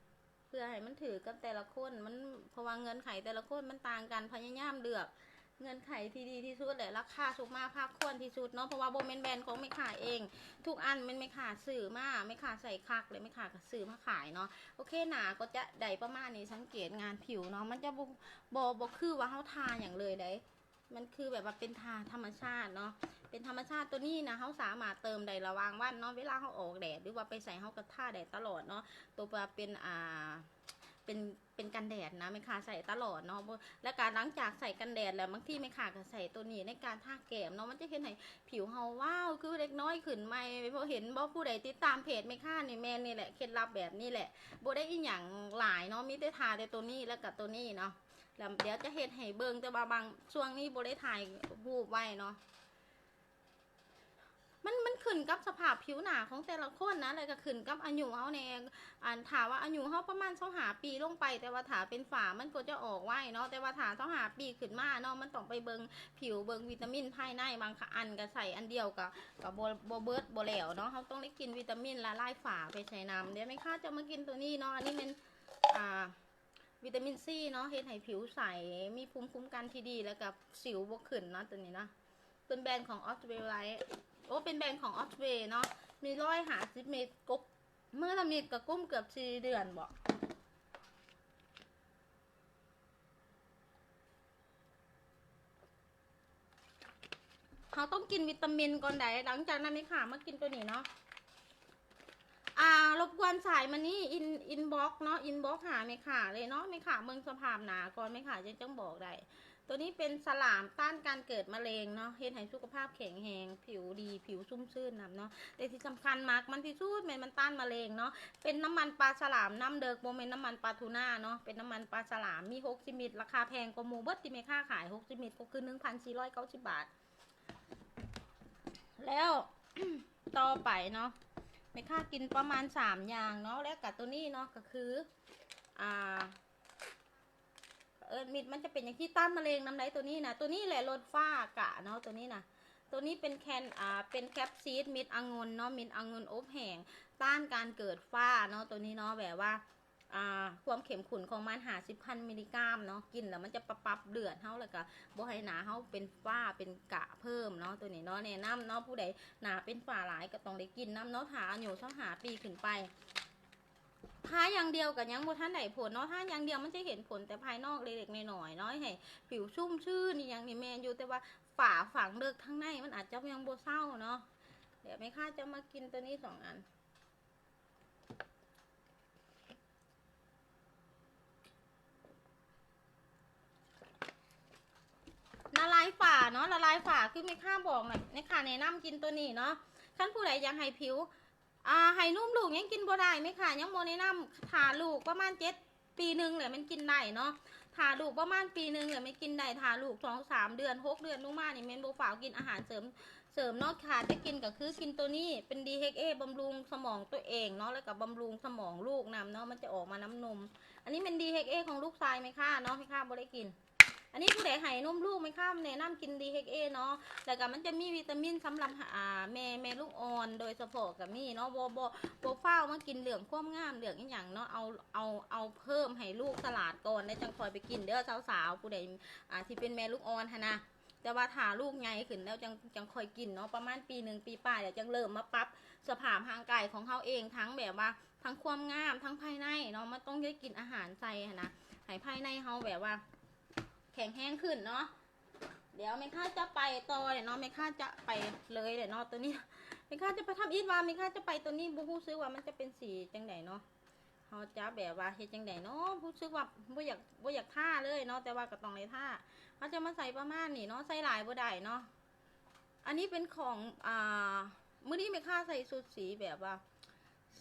ເພື່ອໃຫ້ມັນຖືກກັບແຕ່ລະຄົນ ມັນ ເພາະວ່າເງື່ອນໄຂແຕ່ລະຄົນມັນຕ່າງກັນ ພະຍາຍາມເລືອກເງື່ອນໄຂທີ່ດີທີ່ສຸດ ແລະ ລາຄາສົມມາພາຄວນທີ່ສຸດເນາະ ເພາະວ່າບໍ່ແມ່ນແບຣນຂອງແມ່ຄ້າເອງ ທຸກອັນແມ່ນແມ່ຄ້າຊື້ມາ ແມ່ຄ້າໃຊ້ຄັກ ແລະ ແມ່ຄ້າກໍຊື້ມາຂາຍເນາະ. ໂອເຄ ໜ້າກໍຈະໄດ້ປະມານນີ້ ສັງເກດງານຜິວເນາະ ມັນຈະບໍ່ ບໍ່ ບໍ່ຄືວ່າເຮົາທາຫຍັງເລີຍໃດ໋ ມັນຄືແບບວ່າເປັນທາທຳມະຊາດເນາະ ເປັນທຳມະຊາດ. ໂຕນີ້ນະ ເຮົາສາມາດເຕີມໄດ້ລະຫວ່າງວັນເນາະ ເວລາເຮົາອອກແດດ ຫຼືວ່າໄປໃສ ເຮົາກໍທາໄດ້ຕະຫຼອດເນາະ ໂຕວ່າເປັນ ອ່າ ເປັນ ເປັນກັນແດດນະ ແມ່ຄ້າໃຊ້ຕະຫຼອດເນາະ ບໍ່ ແລ້ວກໍຫຼັງຈາກໃຊ້ກັນແດດແລ້ວ ບາງທີແມ່ຄ້າກໍໃຊ້ໂຕນີ້ໃນການທາແກ້ມເນາະ ມັນຈະເຮັດໃຫ້ຜິວເຮົາ ວ້າວ ຄືເດັກນ້ອຍຂຶ້ນໃໝ່. ພໍເຫັນບໍ່ ຜູ້ໃດຕິດຕາມເພຈແມ່ຄ້ານີ້ ແມ່ນນີ້ແຫຼະ ເຄັດລັບແບບນີ້ແຫຼະ ບໍ່ໄດ້ອີ່ຫຍັງຫຼາຍເນາະ ມີແຕ່ທາແຕ່ໂຕນີ້ ແລ້ວກໍໂຕນີ້ເນາະ ແລ້ວດຽວຈະເຮັດໃຫ້ເບິ່ງ ແຕ່ວ່າບາງ ຊ່ວງນີ້ບໍ່ໄດ້ຖ່າຍຮູບໄວ້ເນາະ. ມັນ ມັນຂຶ້ນກັບສະພາບຜິວໜ້າຂອງແຕ່ລະຄົນນະ ແລ້ວກໍຂຶ້ນກັບອາຍຸເຮົາແດ່ ອັນ ຖ້າວ່າອາຍຸເຮົາປະມານຊາວຫ້າປີລົງໄປ ແຕ່ວ່າຖ້າເປັນຝ້າມັນກໍຈະອອກໄວເນາະ ແຕ່ວ່າຖ້າຊາວຫ້າປີຂຶ້ນມາເນາະ ມັນຕ້ອງໄປເບິ່ງຜິວ ເບິ່ງວິຕາມິນພາຍໃນ ບາງອັນກໍໃສ່ອັນດຽວກໍ ກໍບໍ່ ບໍ່ເບິດ ບໍ່ແລ້ວເນາະ ເຮົາຕ້ອງໄດ້ກິນວິຕາມິນລະລາຍຝ້າໄປໃສ່ນຳ. ດຽວແມ່ຄ້າຈະມາກິນໂຕນີ້ເນາະ ອັນນີ້ແມ່ນ ອ່າ ວິຕາມິນຊີເນາະ ເຮັດໃຫ້ຜິວໃສ ມີພູມຄຸ້ມກັນທີ່ດີ ແລ້ວກໍສິວບໍ່ຂຶ້ນເນາະ ໂຕນີ້ເນາະ. ເປັນແບຣນຂອງ Oswell Light ໂອ້ ເປັນແບຣນຂອງ Oswell ເນາະ ມີຮ້ອຍຫ້າສິບເມັດ ກົກ ມື້ລະເມັດກໍກຸ້ມເກືອບສີ່ເດືອນບໍ. ເຮົາຕ້ອງກິນວິຕາມິນກ່ອນໃດ໋ ຫຼັງຈາກນັ້ນແມ່ຄ້າມາກິນໂຕນີ້ເນາະ. ອ່າ ລົບກວນສາຍມານີ້ ອິນ ອິນບັອກເນາະ ອິນບັອກຫາແມ່ຄ້າເລີຍເນາະ ແມ່ຄ້າເບິ່ງສະພາບໜ້າກ່ອນ ແມ່ຄ້າຈັ່ງ ຈັ່ງບອກໄດ້. ໂຕນີ້ເປັນສະຫຼາມຕ້ານການເກີດມະເຮັງເນາະ ເຮັດໃຫ້ສຸຂະພາບແຂງແຮງ ຜິວດີ ຜິວຊຸ່ມຊື່ນນຳເນາະ ແຕ່ທີ່ສຳຄັນມັກມັນທີ່ສຸດແມ່ນມັນຕ້ານມະເຮັງເນາະ. ເປັນນ້ຳມັນປາສະຫຼາມນ້ຳເດິກ ບໍ່ແມ່ນນ້ຳມັນປາທູນາເນາະ ເປັນນ້ຳມັນປາສະຫຼາມ ມີຫົກສິບມິດ ລາຄາແພງກວ່າໝູ່ເບິດທີ່ແມ່ຄ້າຂາຍ ຫົກສິບມິດກໍຄືໜຶ່ງພັນສີ່ຮ້ອຍເກົ້າສິບບາດ. ແລ້ວຕໍ່ໄປເນາະ ແມ່ຄ້າກິນປະມານສາມຢ່າງເນາະ ແລ້ວກະໂຕນີ້ເນາະ ກະຄື ອ່າ ເອີ້ນມິດມັນຈະເປັນຫຍັງທີ່ຕ້ານມະເຮັງນຳໄດ໋ ໂຕນີ້ນະ ໂຕນີ້ແຫຼະລົດຟ້າອາກາດເນາະ ໂຕນີ້ນະ. ໂຕນີ້ເປັນແຄນ ອ່າ ເປັນແຄບຊີດມິດອະງຸ່ນເນາະ ມິດອະງຸ່ນອົບແຫ້ງ ຕ້ານການເກີດຝ້າເນາະ ໂຕນີ້ເນາະ ແບບວ່າ ອ່າ ຄວາມເຂັ້ມຂຸ້ນຂອງມັນຫ້າສິບພັນມິລລີກຣາມເນາະ ກິນແລ້ວມັນຈະປັບ ປັບເລືອດເຮົາ ແລ້ວກະບໍ່ໃຫ້ໜ້າເຮົາເປັນຝ້າເປັນກະເພີ່ມເນາະ ໂຕນີ້ເນາະ ແນະນຳເນາະ ຜູ້ໃດໜ້າເປັນຝ້າຫຼາຍກໍຕ້ອງໄດ້ກິນນຳເນາະ ຖ້າອາຍຸຊາວຫ້າປີຂຶ້ນໄປ. ທາຢ່າງດຽວກໍຍັງບໍ່ທັນໄດ້ຜົນເນາະ, ທາຢ່າງດຽວມັນຈະເຫັນຜົນແຕ່ພາຍນອກເລັກໆນ້ອຍໆເນາະ, ໃຫ້ຜິວຊຸ່ມຊື່ນອີ່ຫຍັງນີ້ແມ່ນຢູ່, ແຕ່ວ່າຝາຝັງເລິກທາງໃນມັນອາດຈະຍັງບໍ່ເຊົາເນາະ. ດຽວແມ່ຄ້າຈະມາກິນໂຕນີ້ສອງອັນ. ລະລາຍຝາເນາະ, ລະລາຍຝາຄືແມ່ຄ້າບອກນະ, ແມ່ຄ້າແນະນຳກິນໂຕນີ້ເນາະ. ຄັນຜູ້ໃດຢາກໃຫ້ຜິວ ອ່າ ໃຫ້ນົມລູກຍັງກິນບໍ່ໄດ້, ແມ່ຄ້າຍັງບໍ່ແນະນຳ. ຖ້າລູກປະມານເຈັດປີໜຶ່ງແຫຼະແມ່ນກິນໄດ້ເນາະ, ຖ້າລູກປະມານປີໜຶ່ງແຫຼະແມ່ນກິນໄດ້, ຖ້າລູກສອງສາມເດືອນ ຫົກເດືອນລົງມານີ້ແມ່ນບໍ່ຟ້າວກິນອາຫານເສີມ ເສີມເນາະ. ຖ້າຈະກິນກໍຄືກິນໂຕນີ້ ເປັນ ດີເອັກເອ ບຳລຸງສະໝອງຕົວເອງເນາະ ແລ້ວກໍບຳລຸງສະໝອງລູກນຳເນາະ, ມັນຈະອອກມານຳນົມ. ອັນນີ້ແມ່ນ ດີເອັກເອ ຂອງລູກຊາຍແມ່ຄ້າເນາະ, ແມ່ຄ້າບໍ່ໄດ້ກິນ. ອັນນີ້ຜູ້ໃດໃຫ້ນົມລູກ ແມ່ຄ້າແນະນຳກິນ ດີເອັກເອ ເນາະ, ແລ້ວກໍມັນຈະມີວິຕາມິນສຳລັບ ອ່າ ແມ່ ແມ່ລູກອ່ອນໂດຍສະເພາະກໍມີເນາະ. ບໍ່ ບໍ່ ບໍ່ຟ້າວມາກິນເລື່ອງຄວາມງາມເລື່ອງອີ່ຫຍັງເນາະ, ເອົາ ເອົາ ເອົາເພີ່ມໃຫ້ລູກສະຫຼາດກ່ອນ ແລ້ວຈັ່ງຄ່ອຍໄປກິນເດີສາວໆ ຜູ້ໃດ ອ່າ ທີ່ເປັນແມ່ລູກອ່ອນຫັ້ນນະ. ແຕ່ວ່າຖ້າລູກໃຫຍ່ຂຶ້ນແລ້ວຈັ່ງ ຈັ່ງຄ່ອຍກິນເນາະ, ປະມານປີໜຶ່ງ ປີປາຍແລ້ວຈັ່ງເລີ່ມມາປັບສະພາບຮ່າງກາຍຂອງເຮົາເອງ, ທັງແບບວ່າ ທັງຄວາມງາມ ທັງພາຍໃນເນາະ, ມັນຕ້ອງໄດ້ກິນອາຫານໃສ່ຫັ້ນນະ ໃຫ້ພາຍໃນເຮົາແບບວ່າແຂງແຮງຂຶ້ນເນາະ. ດຽວແມ່ຄ້າຈະໄປຕໍ່ເລີຍເນາະ, ແມ່ຄ້າຈະໄປເລີຍເລີຍເນາະ. ໂຕນີ້ແມ່ຄ້າຈະໄປທຳອິດວ່າແມ່ຄ້າຈະໄປໂຕນີ້ ບໍ່ຮູ້ສຶກວ່າມັນຈະເປັນສີຈັ່ງໃດເນາະ. ເຮົາຈະແບບວ່າເຮັດຈັ່ງໃດເນາະ, ຮູ້ສຶກວ່າບໍ່ຢາກ ບໍ່ຢາກທາເລີຍເນາະ, ແຕ່ວ່າກໍຕ້ອງໄດ້ທາ. ເຮົາຈະມາໃສ່ປະມານນີ້ເນາະ, ໃສ່ຫຼາຍບໍ່ໄດ້ເນາະ. ອັນນີ້ເປັນຂອງ ອ່າ ມື້ນີ້ແມ່ຄ້າໃສ່ຊຸດສີແບບວ່າ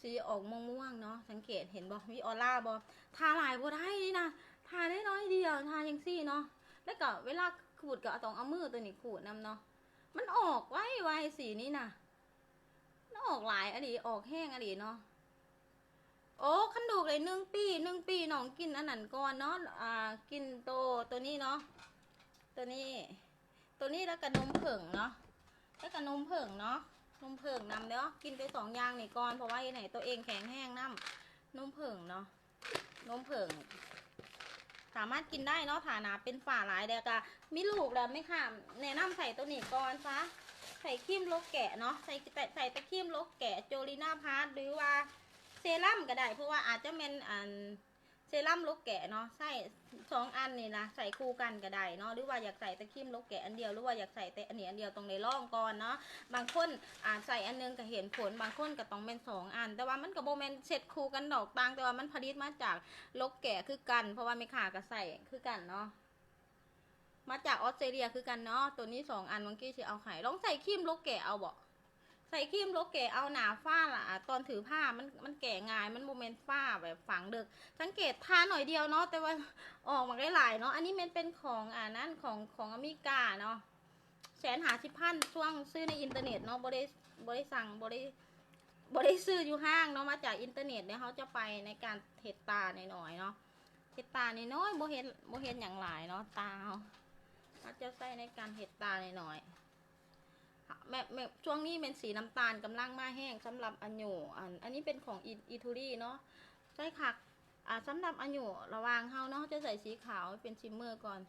ສີອອກມ່ວງໆເນາະ, ສັງເກດເຫັນບໍ່ ມີອອລາບໍ່? ທາຫຼາຍບໍ່ໄດ້ນີ້ນະ, ທາໄດ້ໜ້ອຍດຽວ ທາຈັ່ງຊີ້ເນາະ, ແລ້ວກໍເວລາຂູດກໍຕ້ອງເອົາມືໂຕນີ້ຂູດນຳເນາະ. ມັນອອກໄວໆ ສີນີ້ນະ, ມັນອອກຫຼາຍອີ່ຫຼີ ອອກແຮງອີ່ຫຼີເນາະ. ໂອ້ ຄັນລູກໄດ້ໜຶ່ງປີ ໜຶ່ງປີ ນ້ອງກິນອັນນັ້ນກ່ອນເນາະ, ອ່າ ກິນໂຕ ໂຕນີ້ເນາະ, ໂຕນີ້ ໂຕນີ້ ແລ້ວກໍນົມເຜິ້ງເນາະ, ແລ້ວກໍນົມເຜິ້ງເນາະ, ນົມເຜິ້ງນຳເດີ. ກິນໄປສອງຢ່າງນີ້ກ່ອນ ເພາະວ່າເຮັດໃຫ້ຕົວເອງແຂງແຮງນຳ. ນົມເຜິ້ງເນາະ, ນົມເຜິ້ງສາມາດກິນໄດ້ເນາະ ຖ້າໜາເປັນຝາຫຼາຍ. ແລ້ວກໍມີລູກແລ້ວແມ່ຄ້າແນະນຳໃສ່ໂຕນີ້ກ່ອນຊະ, ໃສ່ຄຣີມລົກແກະເນາະ, ໃສ່ແຕ່ ໃສ່ແຕ່ຄຣີມລົກແກະ ໂຈລີນາພາສ ຫຼືວ່າເຊຣັມກໍໄດ້ ເພາະວ່າອາດຈະແມ່ນ ອັນ ເຊຣັມລົກແກະເນາະ, ໃຊ້ສອງອັນນີ້ນະ ໃຊ້ຄູ່ກັນກໍໄດ້ເນາະ, ຫຼືວ່າຢາກໃສ່ແຕ່ຄຣີມລົກແກະອັນດຽວ ຫຼືວ່າຢາກໃສ່ແຕ່ອັນນີ້ອັນດຽວ ຕ້ອງໄດ້ລອງກ່ອນເນາະ. ບາງຄົນອາດໃສ່ອັນໜຶ່ງກໍເຫັນຜົນ, ບາງຄົນກໍຕ້ອງແມ່ນສອງອັນ, ແຕ່ວ່າມັນກໍບໍ່ແມ່ນເຊັດຄູ່ກັນດອກ, ຕ່າງແຕ່ວ່າມັນຜະລິດມາຈາກລົກແກະຄືກັນ ເພາະວ່າແມ່ຄ້າກໍໃຊ້ຄືກັນເນາະ, ມາຈາກອອສເຕຣເລຍຄືກັນເນາະ. ໂຕນີ້ສອງອັນ ບາງທີຊິເອົາໃຫ້ ລອງໃສ່ຄຣີມລົກແກະເອົາເບາະ. ໃສ່ຄຣີມລົກແກະເອົາ ໜ້າຟ້າລະ ອາ ຕອນຖືຜ້າມັນ ມັນແກະງ່າຍ, ມັນບໍ່ແມ່ນຝາແບບຝັງເລິກ. ສັງເກດທາໜ້ອຍດຽວເນາະ, ແຕ່ວ່າອອກມາໄດ້ຫຼາຍເນາະ. ອັນນີ້ແມ່ນເປັນຂອງ ອາ ນັ້ນ ຂອງ ຂອງອາເມລິກາເນາະ, ແສນຫ້າສິບພັນ ຊ່ວງຊື້ໃນອິນເຕີເນັດເນາະ, ບໍ່ໄດ້ ບໍ່ໄດ້ສັ່ງ ບໍ່ໄດ້ ບໍ່ໄດ້ຊື້ຢູ່ຫ້າງເນາະ, ມາຈາກອິນເຕີເນັດ. ແລ້ວເຮົາຈະໄປໃນການເຮັດຕາໜ້ອຍໆເນາະ, ເຮັດຕານ້ອຍໆ ບໍ່ເຮັດ ບໍ່ເຮັດຫຍັງຫຼາຍເນາະ, ຕາເຮົາ ເຮົາຈະໃຊ້ໃນການເຮັດຕານ້ອຍໆ. ແມ່ ແມ່ ຊ່ວງນີ້ແມ່ນສີນ້ຳຕານກຳລັງມາແຮງສຳລັບອາຍຸ. ອັນ ອັນນີ້ເປັນຂອງອີ ອີທູລີເນາະ, ໃຊ້ຄັກ. ອາ ສຳລັບອາຍຸລະຫວ່າງເຮົາເນາະ, ເຮົາຈະໃສ່ສີຂາວເປັນຊິມເມີກ່ອນ.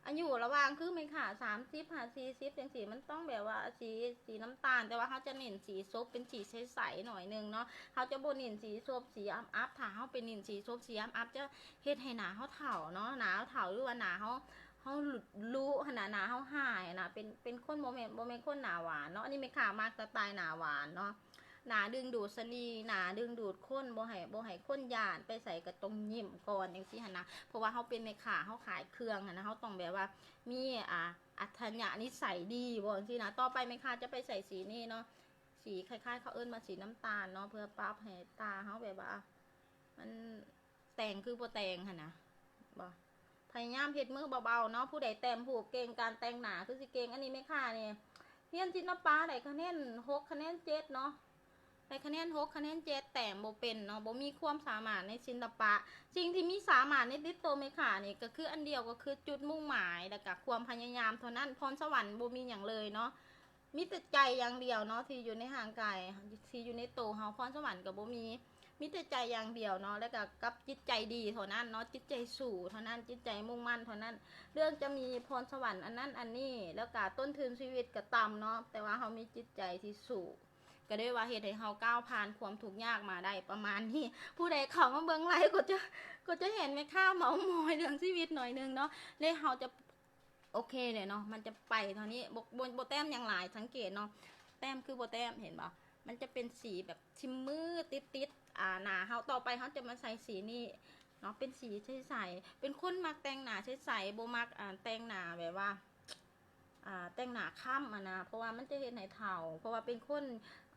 ອາຍຸລະຫວ່າງຄືແມ່ນຄ່າ ສາມສິບຫາສີ່ສິບ ຈັ່ງຊີ້ ມັນຕ້ອງແບບວ່າສີ ສີນ້ຳຕານ, ແຕ່ວ່າເຮົາຈະເນັ້ນສີສົບ ເປັນສີໃສໆໜ້ອຍໜຶ່ງເນາະ, ເຮົາຈະບໍ່ເນັ້ນສີສົບ ສີອຳອັບ. ຖ້າເຮົາໄປເນັ້ນສີສົບ ສີອຳອັບ ຈະເຮັດໃຫ້ໜ້າເຮົາເຖົ້າເນາະ, ໜ້າເຮົາເຖົ້າ ຫຼືວ່າໜ້າເຮົາ ເຮົາລຸ ຫັ້ນນະ, ໜ້າເຮົາຮ້າຍຫັ້ນນະ, ເປັນ ເປັນຄົນບໍ່ແມ່ນ ບໍ່ແມ່ນຄົນໜ້າຫວານເນາະ. ອັນນີ້ແມ່ຄ້າມັກສະໄຕລ໌ໜ້າຫວານເນາະ, ໜ້າດຶງດູດສະໜີ່ ໜ້າດຶງດູດຄົນ, ບໍ່ໃຫ້ ບໍ່ໃຫ້ຄົນຢ້ານ, ໄປໃສກໍຕ້ອງຍິ້ມກ່ອນ ຈັ່ງຊີ້ຫັ້ນນະ. ເພາະວ່າເຮົາເປັນແມ່ຄ້າ ເຮົາຂາຍເຄື່ອງຫັ້ນນະ, ເຮົາຕ້ອງແບບວ່າມີ ອ່າ ອັດທະຍະນິໄສດີບໍ ຈັ່ງຊີ້ນະ. ຕໍ່ໄປແມ່ຄ້າຈະໄປໃສ່ສີນີ້ເນາະ, ສີຄ້າຍໆ ເຂົາເອີ້ນວ່າສີນ້ຳຕານເນາະ, ເພື່ອປັບໃຫ້ຕາເຮົາແບບວ່າ ມັນ ແຕ່ງຄືບໍ່ແຕ່ງຫັ້ນນະ ບໍ່ ພະຍາຍາມເຮັດມືເບົາໆເນາະ. ຜູ້ໃດແຕ້ມຮູບເກັ່ງ ການແຕ່ງໜ້າຄືຊິເກັ່ງ. ອັນນີ້ແມ່ຄ້ານີ້ຮຽນສິນລະປະ ໄດ້ຄະແນນຫົກ ຄະແນນເຈັດເນາະ, ໄດ້ຄະແນນຫົກ ຄະແນນເຈັດ, ແຕ້ມບໍ່ເປັນເນາະ, ບໍ່ມີຄວາມສາມາດໃນສິນລະປະ. ສິ່ງທີ່ມີສາມາດໃນຕິດໂຕແມ່ຄ້ານີ້ ກໍຄືອັນດຽວ ກໍຄືຈຸດມຸ່ງໝາຍ ແລ້ວກໍຄວາມພະຍາຍາມເທົ່ານັ້ນ, ພອນສະຫວັນບໍ່ມີຫຍັງເລີຍເນາະ. ມີແຕ່ໃຈຢ່າງດຽວເນາະ ທີ່ຢູ່ໃນຮ່າງກາຍ ທີ່ຢູ່ໃນໂຕເຮົາ, ພອນສະຫວັນກໍບໍ່ມີ, ມີແຕ່ໃຈຢ່າງດຽວເນາະ, ແລ້ວກໍກັບຈິດໃຈດີເທົ່ານັ້ນເນາະ, ຈິດໃຈສູ້ເທົ່ານັ້ນ, ຈິດໃຈມຸ່ງໝັ້ນເທົ່ານັ້ນ. ເລື່ອງຈະມີພອນສະຫວັນອັນນັ້ນອັນນີ້ ແລ້ວກໍຕົ້ນທຶນຊີວິດກໍຕ່ຳເນາະ, ແຕ່ວ່າເຮົາມີຈິດໃຈທີ່ສູ້, ກ ກໍໄດ້ວ່າເຮັດໃຫ້ເຮົາກ້າວຜ່ານຄວາມທຸກຍາກມາໄດ້ປະມານນີ້. ຜູ້ໃດເຂົ້າມາເບິ່ງໄລຟ໌ ກໍຈະ ກໍຈະເຫັນແມ່ຄ້າເມົາມອຍເລື່ອງຊີວິດໜ້ອຍໜຶ່ງເນາະ ແລະເຮົາຈະ ໂອເຄເລີຍເນາະ ມັນຈະໄປເທົ່ານີ້ ບໍ່ ບໍ່ ບໍ່ແຕ້ມຫຍັງຫຼາຍ ສັງເກດເນາະ ແຕ້ມຄືບໍ່ແຕ້ມ ເຫັນບໍ່? ມັນຈະເປັນສີແບບຊິມມືດຕິດໆ ອ່າ ໜ້າເຮົາ. ຕໍ່ໄປເຮົາຈະມາໃສ່ສີນີ້ເນາະ ເປັນສີໃສໆ ເປັນຄົນມັກແຕ່ງໜ້າໃສໆ ບໍ່ມັກ ອ່າ ແຕ່ງໜ້າແບບວ່າ ອ່າ ແຕ່ງໜ້າຄ້ຳຫັ້ນນະ ເພາະວ່າມັນຈະເຮັດໃຫ້ເຖົ້າ ເພາະວ່າເປັນຄົນ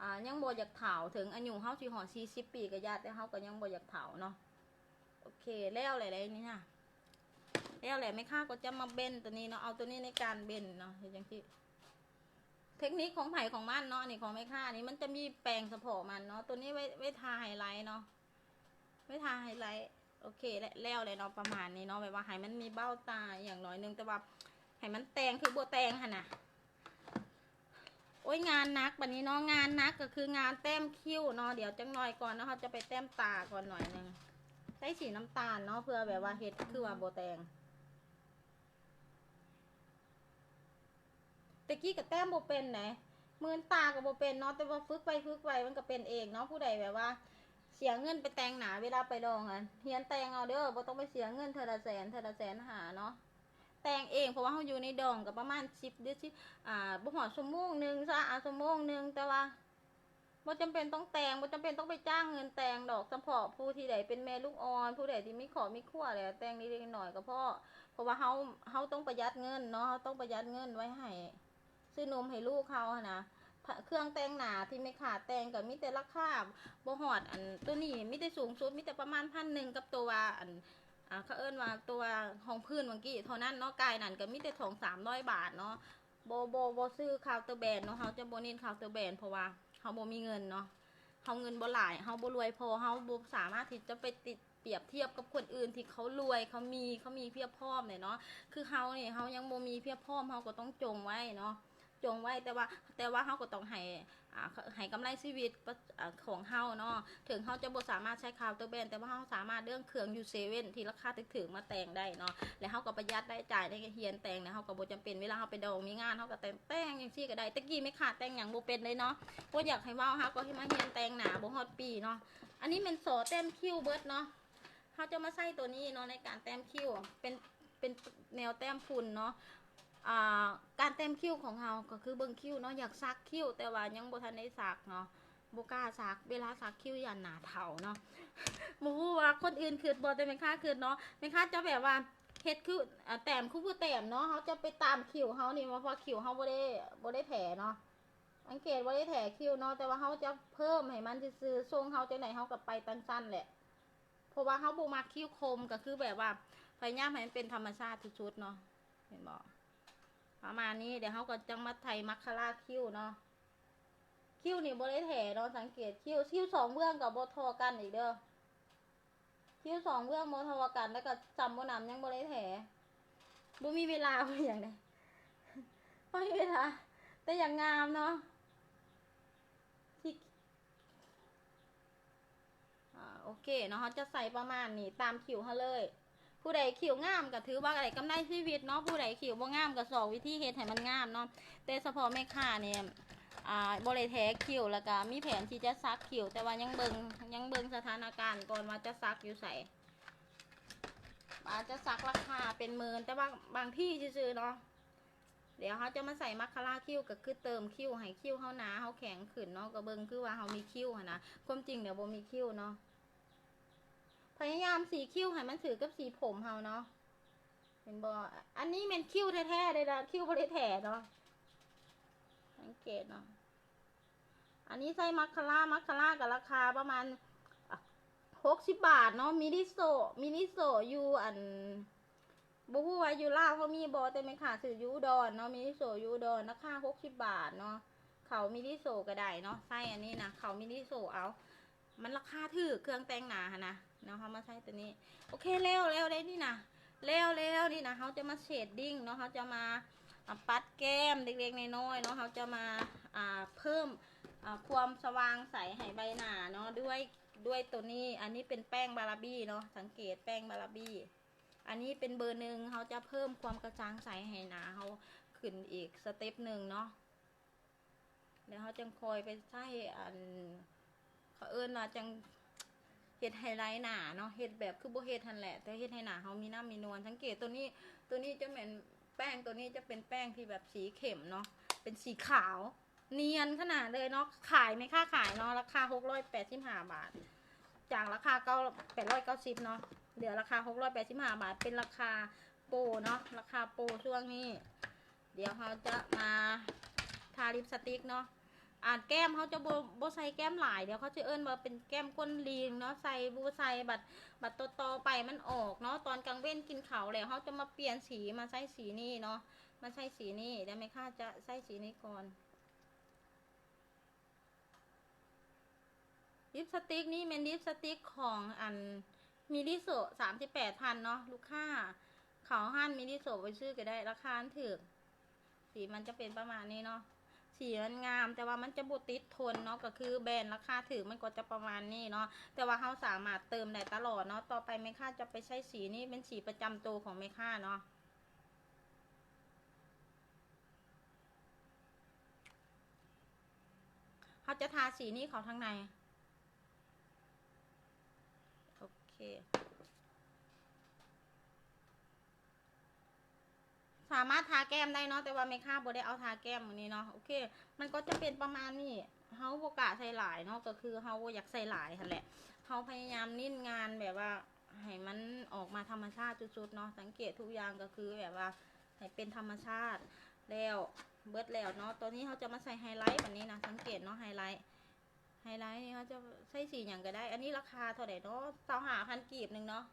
ອ່າ ຍັງບໍ່ຢາກເຖົ້າ ເຖິງອາຍຸເຮົາຊິຮອດສີ່ສິບປີກໍຢ່າ ແຕ່ເຮົາກໍຍັງບໍ່ຢາກເຖົ້າເນາະ. ໂອເຄ ແລ້ວແຫຼະ ແລ້ວນີ້ນະ ແລ້ວແຫຼະ ແມ່ຄ້າກໍຈະມາເບັນຕົວນີ້ເນາະ ເອົາຕົວນີ້ໃນການເບັນເນາະ ເຮັດຈັ່ງຊີ້. ເທັກນິກຂອງໃຜຂອງມັນເນາະ ອັນນີ້ຂອງແມ່ຄ້າ ອັນນີ້ມັນຈະມີແປງສະເພາະມັນເນາະ ຕົວນີ້ໄວ້ ໄວ້ທາໄຮໄລເນາະ ໄວ້ທາໄຮໄລ. ໂອເຄ ແລ້ວ ແລ້ວແຫຼະເນາະ ປະມານນີ້ເນາະ ແບບວ່າໃຫ້ມັນມີເບ້າຕາອີ່ຫຍັງໜ້ອຍໜຶ່ງ ແຕ່ວ່າໃຫ້ມັນແຕ່ງຄືບໍ່ແຕ່ງຫັ້ນນະ. ໂອ້ຍ ງານໜັກບັດນີ້ເນາະ ງານໜັກກໍຄືງານແຕ້ມຄິ້ວເນາະ. ດຽວຈັກໜ້ອຍກ່ອນເນາະ ເຮົາຈະໄປແຕ້ມຕາກ່ອນໜ້ອຍໜຶ່ງ ໃຊ້ສີນ້ຳຕານເນາະ ເພື່ອແບບວ່າເຮັດຄືວ່າບໍ່ແຕ່ງ. ແຕ່ກີ້ກໍແຕ້ມບໍ່ເປັນໃດ ມື່ນຕາກໍບໍ່ເປັນເນາະ ແຕ່ວ່າຝຶກໄປຝຶກໄປມັນກໍເປັນເອງເນາະ. ຜູ້ໃດແບບວ່າເສຍເງິນໄປແຕ່ງໜ້າ ເວລາໄປດອງ ອັນ ຮຽນແຕ່ງເອົາເດີ ບໍ່ຕ້ອງໄປເສຍເງິນເທື່ອລະແສນ ເທື່ອລະແສນຫ້າເນາະ ແຕ່ງເອງ. ເພາະວ່າເຮົາຢູ່ໃນດອງກໍປະມານສິບ ຫຼື ສິບ ອ່າ ບໍ່ຮອດຊົ່ວໂມງໜຶ່ງຊະ ອ່າ ຊົ່ວໂມງໜຶ່ງ ແຕ່ວ່າ ບໍ່ຈຳເປັນຕ້ອງແຕ່ງ ບໍ່ຈຳເປັນຕ້ອງໄປຈ້າງເງິນແຕ່ງດອກ ສະເພາະຜູ້ທີ່ໃດເປັນແມ່ລູກອ່ອນ ຜູ້ໃດທີ່ມີຄອບມີຄົວແລ້ວ ແຕ່ງເລັກໆນ້ອຍໆກໍພໍ ເພາະວ່າເຮົາ ເຮົາຕ້ອງປະຢັດເງິນເນາະ ເຮົາຕ້ອງປະຢັດເງິນໄວ້ໃຫ້ຊື້ນົມໃຫ້ລູກເຮົາຫັ້ນນະ. ເຄື່ອງແຕ່ງໜ້າທີ່ແມ່ຄ້າແຕ່ງກໍມີແຕ່ລາຄາບໍ່ຮອດ ອັນ ໂຕນີ້ມີແຕ່ສູງສຸດມີແຕ່ປະມານພັນໜຶ່ງ ກັບໂຕວ່າ ອັນ ອ່າ ເຂົາເອີ້ນວ່າໂຕວ່າຮອງພື້ນຫວ່າງກີ້ເທົ່ານັ້ນເນາະ ກາຍນັ້ນກໍມີແຕ່ສອງສາມຮ້ອຍບາດເນາະ. ບໍ່ ບໍ່ ບໍ່ຊື້ເຄົາເຕີແບຣນເນາະ ເຮົາຈະບໍ່ເນັ້ນເຄົາເຕີແບຣນ ເພາະວ່າເຮົາບໍ່ມີເງິນເນາະ ເຮົາເງິນບໍ່ຫຼາຍ ເຮົາບໍ່ລວຍພໍ ເຮົາບໍ່ສາມາດທີ່ຈະໄປຕິ ປຽບທຽບກັບຄົນອື່ນທີ່ເຂົາລວຍ ເຂົາມີ ເຂົາມີພຽບພ້ອມແຫຼະເນາະ. ຄືເຮົານີ້ ເຮົາຍັງບໍ່ມີພຽບພ້ອມ ເຮົາກໍຕ້ອງຈົ່ງໄວ້ເນາະ ຈົ່ງໄວ້ ແຕ່ວ່າ ແຕ່ວ່າເຮົາກໍຕ້ອງໃຫ້ ອ່າ ໃຫ້ກຳໄລຊີວິດ ອາ ຂອງເຮົາເນາະ. ເຖິງເຮົາຈະບໍ່ສາມາດໃຊ້ເຄົາເຕີແບຣນ ແຕ່ວ່າເຮົາສາມາດເລືອກເຄື່ອງຢູ່ເຊເວັ່ນທີ່ລາຄາຖືກໆມາແຕ່ງໄດ້ເນາະ ແລະເຮົາກໍປະຢັດລາຍຈ່າຍໃນການຮຽນແຕ່ງ ແລະເຮົາກໍບໍ່ຈຳເປັນ ເວລາເຮົາໄປດອງມີງານ ເຮົາກໍແຕ່ງ ແຕ່ງຈັ່ງຊີ້ກໍໄດ້. ແຕ່ກີ້ແມ່ຄ້າແຕ່ງຫຍັງບໍ່ເປັນເລີຍເນາະ ບໍ່ຢາກໃຫ້ເວົ້າ ເຮົາກໍມາຮຽນແຕ່ງໜ້າບໍ່ຮອດປີເນາະ. ອັນນີ້ແມ່ນສໍແຕ້ມຄິ້ວເບິດເນາະ ເຮົາຈະມາໃຊ້ໂຕນີ້ເນາະໃນການແຕ້ມຄິ້ວ ເປັນ ເປັນແນວແຕ້ມຝຸ່ນເນາະ. ອ່າ ການແຕ້ມຄິ້ວຂອງເຮົາກໍຄືເບິ່ງຄິ້ວເນາະ ຢາກສັກຄິ້ວ ແຕ່ວ່າຍັງບໍ່ທັນໄດ້ສັກເນາະ ບໍ່ກ້າສັກ ເວລາສັກຄິ້ວຢ້ານໜ້າເຖົ້າເນາະ. ບໍ່ຮູ້ວ່າຄົນອື່ນຄິດບໍ່ ແຕ່ແມ່ຄ້າຄິດເນາະ ແມ່ຄ້າຈະແບບວ່າເຮັດຄື ອ່າ ແຕ້ມຄືບໍ່ແຕ້ມເນາະ ເຮົາຈະໄປຕາມຄິ້ວເຮົານີ້ ເພາະວ່າຄິ້ວເຮົາບໍ່ໄດ້ ບໍ່ໄດ້ແຖເນາະ ສັງເກດບໍ່ໄດ້ແຖຄິ້ວເນາະ ແຕ່ວ່າເຮົາຈະເພີ່ມໃຫ້ມັນຊື່ໆ ຊົງເຮົາຈັ່ງໃດເຮົາກໍໄປຈັ່ງຊັ້ນແຫຼະ. ເພາະວ່າເຮົາບໍ່ມັກຄິ້ວຄົມ ກໍຄືແບບວ່າພະຍາຍາມໃຫ້ມັນເປັນທຳມະຊາດທີ່ສຸດເນາະ ເຫັນບໍ່ ປະມານນີ້. ດຽວເຮົາກໍຈັ່ງມາໄຖມັກຄາລາຄິ້ວເນາະ ຄິ້ວນີ້ບໍ່ໄດ້ແຖເນາະ ສັງເກດຄິ້ວ ຄິ້ວສອງເບື້ອງກໍບໍ່ທໍ່ກັນອີກເດີ ຄິ້ວສອງເບື້ອງບໍ່ທໍ່ກັນ ແລ້ວກໍສ່ຳບໍ່ໜຳຍັງບໍ່ໄດ້ແຖ ບໍ່ມີເວລາ ບໍ່ມີຫຍັງເດ້ ບໍ່ມີເວລາ ແຕ່ຢາກງາມເນາະ ທີ່ ອ່າ ໂອເຄເນາະ ເຮົາຈະໃສ່ປະມານນີ້ຕາມຄິ້ວເຮົາເລີຍ. ຜູ້ໃດຄິ້ວງາມກໍຖືວ່າໄດ້ກຳໄລຊີວິດເນາະ ຜູ້ໃດຄິ້ວບໍ່ງາມກໍຊອກວິທີເຮັດໃຫ້ມັນງາມເນາະ. ແຕ່ສະເພາະແມ່ຄ້ານີ້ ອ່າ ບໍ່ໄດ້ແຖຄິ້ວ ແລ້ວກໍມີແຜນທີ່ຈະສັກຄິ້ວ ແຕ່ວ່າຍັງເບິ່ງ ຍັງເບິ່ງສະຖານະການກ່ອນວ່າຈະສັກຢູ່ໃສ ອາດຈະສັກລາຄາເປັນໝື່ນ ແຕ່ວ່າບາງທີ່ຊື່ໆເນາະ. ດຽວເຮົາຈະມາໃສ່ມັກຄາລາຄິ້ວ ກໍຄືເຕີມຄິ້ວໃຫ້ຄິ້ວເຮົາໜາ ເຮົາແຂງຂຶ້ນເນາະ ກໍເບິ່ງຄືວ່າເຮົາມີຄິ້ວຫັ້ນນະ ຄວາມຈິງແລ້ວບໍ່ມີຄິ້ວເນາະ. ພະຍາຍາມສີຄິ້ວໃຫ້ມັນຖືກກັບສີຜົມເຮົາເນາະ ເຫັນບໍ່? ອັນນີ້ແມ່ນຄິ້ວແທ້ໆເດ້ລະ ຄິ້ວບໍ່ໄດ້ແຖເນາະ ສັງເກດເນາະ. ອັນນີ້ໃສ່ມັກຄາລາ ມັກຄາລາກໍລາຄາປະມານຫົກສິບບາດເນາະ ມິນິໂຊ ມິນິໂຊຢູ່ອັນ ບໍ່ຮູ້ວ່າຢູ່ລາວເຮົາມີບໍ່ ແຕ່ແມ່ຄ້າຊື້ຢູ່ອຸດອນເນາະ ມິນິໂຊຢູ່ອຸດອນ ລາຄາຫົກສິບບາດເນາະ. ເຂົາມິນິໂຊກໍໄດ້ເນາະ ໃຊ້ອັນນີ້ນະ ເຂົາມິນິໂຊເອົາ ມັນລາຄາຖືກ ເຄື່ອງແຕ່ງໜ້າຫັ້ນນະເນາະ. ເຮົາມາໃຊ້ຕົວນີ້ ໂອເຄ ແລ້ວ ແລ້ວໄດ້ນີ້ນະ ແລ້ວ ແລ້ວນີ້ນະ ເຮົາຈະມາເຊດດິ້ງເນາະ ເຮົາຈະມາ ອ່າ ປັດແກ້ມເລັກໆນ້ອຍໆເນາະ ເຮົາຈະມາ ອ່າ ເພີ່ມ ອ່າ ຄວາມສະຫວ່າງໃສໃຫ້ໃບໜ້າເນາະ ດ້ວຍ ດ້ວຍຕົວນີ້. ອັນນີ້ເປັນແປ້ງບາລາບີເນາະ ສັງເກດແປ້ງບາລາບີ ອັນນີ້ເປັນເບີໜຶ່ງ ເຮົາຈະເພີ່ມຄວາມກະຈ່າງໃສໃຫ້ໜ້າເຮົາຂຶ້ນອີກສະເຕັບໜຶ່ງເນາະ. ແລ້ວເຮົາຈັ່ງຄ່ອຍໄປໃຊ້ ອັນ ເຂົາເອີ້ນວ່າຈັ່ງເຮັດໃຫ້ໄລ່ໜ້າເນາະ ເຮັດແບບຄືບໍ່ເຮັດຫັ້ນແຫຼະ ແຕ່ເຮັດໃຫ້ໜ້າເຮົາມີນ້ຳມີນວນ. ສັງເກດໂຕນີ້ ໂຕນີ້ຈະແມ່ນ ແປ້ງໂຕນີ້ຈະເປັນແປ້ງທີ່ແບບສີເຂັ້ມເນາະ ເປັນສີຂາວ ນຽນຂະໜາດເລີຍເນາະ. ຂາຍ ແມ່ຄ້າຂາຍເນາະ ລາຄາຫົກຮ້ອຍແປດສິບຫ້າບາດ ຈາກລາຄາເກົ້າ ແປດຮ້ອຍເກົ້າສິບເນາະ ເຫຼືອລາຄາຫົກຮ້ອຍແປດສິບຫ້າບາດ ເປັນລາຄາໂປຣເນາະ ລາຄາໂປຣຊ່ວງນີ້. ດຽວເຮົາຈະມາທາລິບສະຕິກເນາະ. ອາ ແກ້ມເຮົາຈະບໍ່ ບໍ່ໃສ່ແກ້ມຫຼາຍ ດຽວເຂົາຈະເອີ້ນວ່າເປັນແກ້ມກົ້ນລີງເນາະ ໃສ່ບໍ່ໃສ່ ບັດ ບັດຕໍ່ໆໄປມັນອອກເນາະ. ຕອນກາງເວັນກິນເຂົ້າແລ້ວ ເຮົາຈະມາປ່ຽນສີ ມາໃຊ້ສີນີ້ເນາະ ມາໃຊ້ສີນີ້. ດຽວແມ່ຄ້າຈະໃຊ້ສີນີ້ກ່ອນ. ລິບສະຕິກນີ້ແມ່ນລິບສະຕິກຂອງອັນມິນິໂຊະ ສາມສິບແປດພັນເນາະ. ລູກຄ້າເຂົ້າຮ້ານມິນິໂຊະໄປຊື້ກໍໄດ້ ລາຄາມັນຖືກ. ສີມັນຈະເປັນປະມານນີ້ເນາະ ສີມັນງາມ ແຕ່ວ່າມັນຈະບໍ່ຕິດທົນເນາະ ກໍຄືແບຣນລາຄາຖືກມັນກໍຈະປະມານນີ້ເນາະ ແຕ່ວ່າເຮົາສາມາດເຕີມໄດ້ຕະຫຼອດເນາະ. ຕໍ່ໄປແມ່ຄ້າຈະໄປໃຊ້ສີນີ້ເປັນສີປະຈຳໂຕຂອງແມ່ຄ້າເນາະ. ເຮົາຈະທາສີນີ້ເຂົ້າທາງໃນ. ໂອເຄ ສາມາດທາແກ້ມໄດ້ເນາະ ແຕ່ວ່າແມ່ຄ້າບໍ່ໄດ້ເອົາທາແກ້ມມື້ນີ້ເນາະ. ໂອເຄ ມັນກໍຈະເປັນປະມານນີ້ ເຮົາບໍ່ກະໃສ່ຫຼາຍເນາະ ກໍຄືເຮົາບໍ່ຢາກໃສ່ຫຼາຍຫັ້ນແຫຼະ. ເຮົາພະຍາຍາມເນັ້ນງານແບບວ່າ ໃຫ້ມັນອອກມາທຳມະຊາດສຸດໆເນາະ. ສັງເກດທຸກຢ່າງກໍຄືແບບວ່າໃຫ້ເປັນທຳມະຊາດ ແລ້ວເບິດແລ້ວເນາະ. ຕອນນີ້ເຮົາຈະມາໃສ່ໄຮໄລບາດນີ້ນະ ສັງເກດເນາະ ໄຮໄລ ໄຮໄລນີ້ເຮົາຈະໃຊ້ສີຫຍັງກໍໄດ້. ອັນນີ້ລາຄາເທົ່າໃດເນາະ ຊາວຫ້າພັນກີບໜຶ່ງເນາະ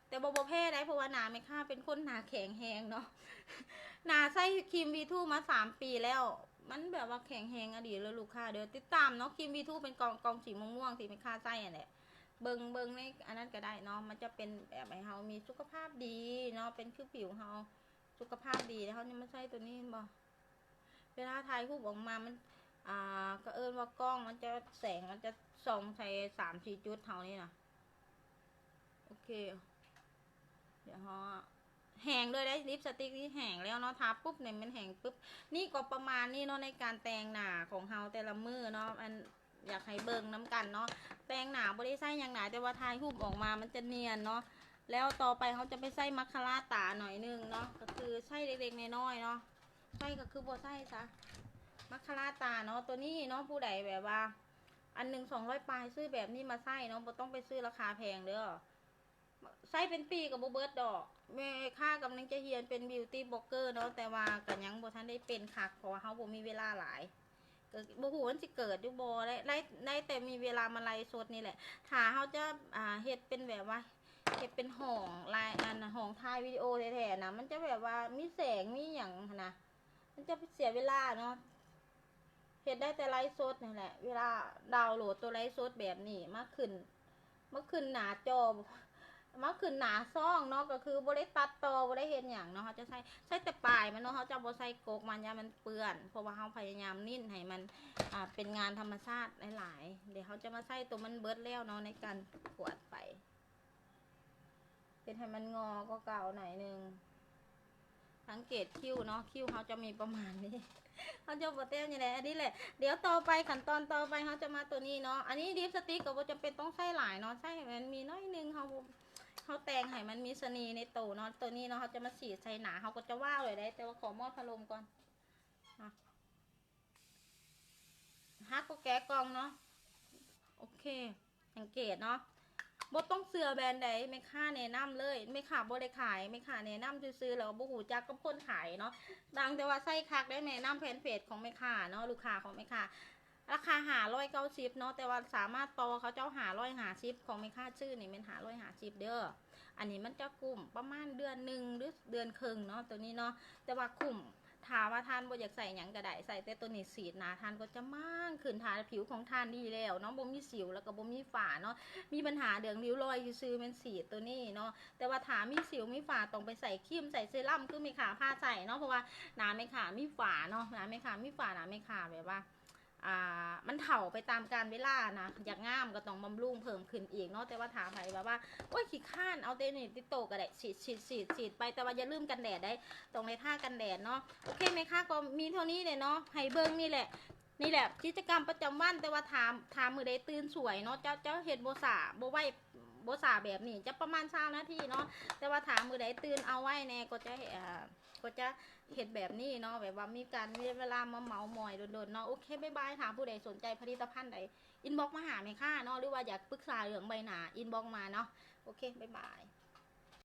ແຕ່ບໍ່ ບໍ່ແພ້ໃດ ເພາະວ່າໜ້າແມ່ຄ້າເປັນຄົນໜ້າແຂງແຮງເນາະ ໜ້າໃຊ້ຄຣີມ V two ມາສາມປີແລ້ວ ມັນແບບວ່າແຂງແຮງອີ່ຫຼີເລີຍລູກຄ້າເດີ. ຕິດຕາມເນາະ ຄຣີມ V two ເປັນກ່ອງ ກ່ອງສີມ່ວງໆທີ່ແມ່ຄ້າໃຊ້ຫັ້ນແຫຼະ. ເບິ່ງ ເບິ່ງໃນອັນນັ້ນກໍໄດ້ເນາະ ມັນຈະເປັນແບບໃຫ້ເຮົາມີສຸຂະພາບດີເນາະ ເປັນຄືຜິວເຮົາ ສຸຂະພາບດີ. ແລ້ວເຮົາຍັງມາໃຊ້ໂຕນີ້ ເຫັນບໍ່ ເວລາຖ່າຍຮູບອອກມາ ມັນ ອ່າ ກໍເອີ້ນວ່າກ້ອງມັນຈະ ແສງມັນຈະສ່ອງໃສ່ສາມສີ່ຈຸດເຮົານີ້ນະ. ໂອເຄ ດຽວເຮົາ ແຫ້ງເລີຍເດ້ ລິບສະຕິກນີ້ແຫ້ງແລ້ວເນາະ ທາປຸບນີ້ມັນແຫ້ງປຶບ. ນີ້ກໍປະມານນີ້ເນາະ ໃນການແຕ່ງໜ້າຂອງເຮົາແຕ່ລະມື້ເນາະ ອັນ ຢາກໃຫ້ເບິ່ງນຳກັນເນາະ. ແຕ່ງໜ້າບໍ່ໄດ້ໃຊ້ຫຍັງຫຼາຍ ແຕ່ວ່າຖ່າຍຮູບອອກມາມັນຈະນຽນເນາະ. ແລ້ວຕໍ່ໄປເຮົາຈະໄປໃຊ້ມາສຄາຣາຕາໜ້ອຍໜຶ່ງເນາະ ກໍຄືໃຊ້ເລັກໆນ້ອຍໆເນາະ ໃຊ້ກໍຄືບໍ່ໃຊ້ຊະ ມາສຄາຣາຕາເນາະ. ໂຕນີ້ເນາະ ຜູ້ໃດແບບວ່າ ອັນໜຶ່ງສອງຮ້ອຍປາຍ ຊື້ແບບນີ້ມາໃຊ້ເນາະ ບໍ່ຕ້ອງໄປຊື້ລາຄາແພງເດີ້. ໃຊ້ເປັນປີກໍບໍ່ເບິດດອກ. ແມ່ຄ້າກຳລັງຈະຮຽນເປັນ Beauty Blogger ເນາະ ແຕ່ວ່າກໍຍັງບໍ່ທັນໄດ້ເປັນຄັກ ເພາະວ່າເຮົາບໍ່ມີເວລາຫຼາຍ ກໍບໍ່ຮູ້ມັນຊິເກີດຢູ່ບໍ່ ໄດ້ ໄດ້ ໄດ້ແຕ່ມີເວລາມາໄລຟ໌ສົດນີ້ແຫຼະ. ຖ້າເຮົາຈະ ອ່າ ເຮັດເປັນແບບວ່າ ເຮັດເປັນຫ້ອງລາຍ ອັນ ຫ້ອງຖ່າຍວິດີໂອແທ້ໆນະ ມັນຈະແບບວ່າມີແສງມີຫຍັງຫັ້ນນະ ມັນຈະເສຍເວລາເນາະ. ເຮັດໄດ້ແຕ່ໄລຟ໌ສົດນີ້ແຫຼະ ເວລາດາວໂຫຼດໂຕໄລຟ໌ສົດແບບນີ້ມາຂຶ້ນ ມາຂຶ້ນໜ້າຈໍ ມາຂຶ້ນໜ້າຊ່ອງເນາະ ກໍຄືບໍ່ໄດ້ຕັດຕໍ່ ບໍ່ໄດ້ເຮັດຫຍັງເນາະ. ເຮົາຈະໃຊ້ ໃຊ້ແຕ່ປາຍມັນເນາະ ເຮົາຈະບໍ່ໃສ່ກົກມັນ ຢ້ານມັນເປື້ອນ ເພາະວ່າເຮົາພະຍາຍາມເນັ້ນໃຫ້ມັນ ອ່າ ເປັນງານທຳມະຊາດຫຼາຍໆ. ດຽວເຮົາຈະມາໃສ່ໂຕມັນເບິດແລ້ວເນາະ ໃນການຂວດໄປ ເຮັດໃຫ້ມັນງໍກວ່າເກົ່າໜ້ອຍໜຶ່ງ. ສັງເກດຄິ້ວເນາະ ຄິ້ວເຮົາຈະມີປະມານນີ້ ເຮົາຈະບໍ່ແຕ້ມຫຍັງໃດ ອັນນີ້ແຫຼະ. ດຽວຕໍ່ໄປ ຂັ້ນຕອນຕໍ່ໄປເຮົາຈະມາໂຕນີ້ເນາະ. ອັນນີ້ລິບສະຕິກກໍບໍ່ຈຳເປັນຕ້ອງໃຊ້ຫຼາຍເນາະ ໃຊ້ໃຫ້ມັນມີໜ້ອຍໜຶ່ງ ເຮົາ ເຮົາແຕ່ງໃຫ້ມັນມີສະເໜ່ໃນໂຕເນາະ. ໂຕນີ້ເນາະ ເຮົາຈະມາສີດໃສ່ໜ້າ ເຮົາກໍຈະວ້າວເລີຍໄດ໋ ແຕ່ວ່າຂໍມອດພັດລົມກ່ອນ. ຫາກໍແກະກ່ອງເນາະ. ໂອເຄ ສັງເກດເນາະ ບໍ່ຕ້ອງເຊື່ອແບຣນໃດ ແມ່ຄ້າແນະນຳເລີຍ. ແມ່ຄ້າບໍ່ໄດ້ຂາຍ ແມ່ຄ້າແນະນຳຊື່ໆ ແລ້ວບໍ່ຮູ້ຈັກກັບຄົນຂາຍເນາະ. ຕ່າງແຕ່ວ່າໃຊ້ຄັກໄດ້ ແນະນຳແຟນເພຈຂອງແມ່ຄ້າເນາະ ລູກຄ້າຂອງແມ່ຄ້າ. ລາຄາຫ້າຮ້ອຍເກົ້າສິບເນາະ ແຕ່ວ່າສາມາດຕໍ່ເຂົາເຈົ້າຫ້າຮ້ອຍຫ້າສິບ ຂອງແມ່ຄ້າຊື້ນີ້ແມ່ນຫ້າຮ້ອຍຫ້າສິບເດີ້. ອັນນີ້ມັນຈະກຸ້ມປະມານເດືອນໜຶ່ງ ຫຼື ເດືອນເຄິ່ງເນາະ ໂຕນີ້ເນາະ ແຕ່ວ່າຄຸ້ມ. ຖ້າວ່າທ່ານບໍ່ຢາກໃສ່ຫຍັງກໍໄດ້ ໃສ່ແຕ່ໂຕນີ້ສີດ ໜ້າທ່ານກໍຈະໝ້າງຂຶ້ນ. ຖ້າຜິວຂອງທ່ານດີແລ້ວເນາະ ບໍ່ມີສິວ ແລ້ວກໍບໍ່ມີຝ້າເນາະ ມີບັນຫາເລື່ອງລິ້ວລອຍຊື່ໆ ແມ່ນສີດໂຕນີ້ເນາະ. ແຕ່ວ່າຖ້າມີສິວມີຝ້າ ຕ້ອງໄປໃສ່ຄຣີມ ໃສ່ເຊຣັມ ຄືແມ່ຄ້າພາໃຊ້ເນາະ ເພາະວ່າໜ້າແມ່ຄ້າມີຝ້າເນາະ ໜ້າແມ່ຄ້າມີຝ້າ ໜ້າແມ່ຄ້າແບບວ່າ ອ່າ ມັນເຖົ້າໄປຕາມການເວລານະ ຢາກງາມກໍຕ້ອງບຳລຸງເພີ່ມຂຶ້ນອີກເນາະ. ແຕ່ວ່າຖ້າໃຜແບບວ່າ ໂອ້ຍ ຂີ້ຄ້ານ ເອົາແຕ່ນີ້ຕິດໂຕກໍໄດ້ ສີດ ສີດ ສີດ ສີດໄປ ແຕ່ວ່າຢ່າລືມກັນແດດໄດ໋ ຕ້ອງໄດ້ທາກັນແດດເນາະ. ໂອເຄ ແມ່ຄ້າກໍມີເທົ່ານີ້ແຫຼະເນາະ ໃຫ້ເບິ່ງນີ້ແຫຼະ. ນີ້ແຫຼະກິດຈະກຳປະຈຳວັນ ແຕ່ວ່າຖ້າ ຖ້າມື້ໃດຕື່ນສວຍເນາະ ເຈົ້າ ເຈົ້າເຮັດບໍ່ຊ້າ ບໍ່ໄວ ບໍ່ຊ້າແບບນີ້ ຈະປະມານຊາວນາທີເນາະ ແຕ່ວ່າຖ້າມື້ໃດຕື່ນເອົາໄວແນ່ ກໍຈະ ເອີ ກໍຈະເຮັດແບບນີ້ເນາະ ແບບວ່າມີການ ມີເວລາມາເມົາມອຍດົນໆເນາະ. ໂອເຄ ບາຍບາຍ. ຖ້າຜູ້ໃດສົນໃຈຜະລິດຕະພັນໃດ ອິນບັອກມາຫາແມ່ຄ້າເນາະ ຫຼືວ່າຢາກປຶກສາເລື່ອງໃບໜ້າ ອິນບັອກມາເນາະ. ໂອເຄ ບາຍບາຍ.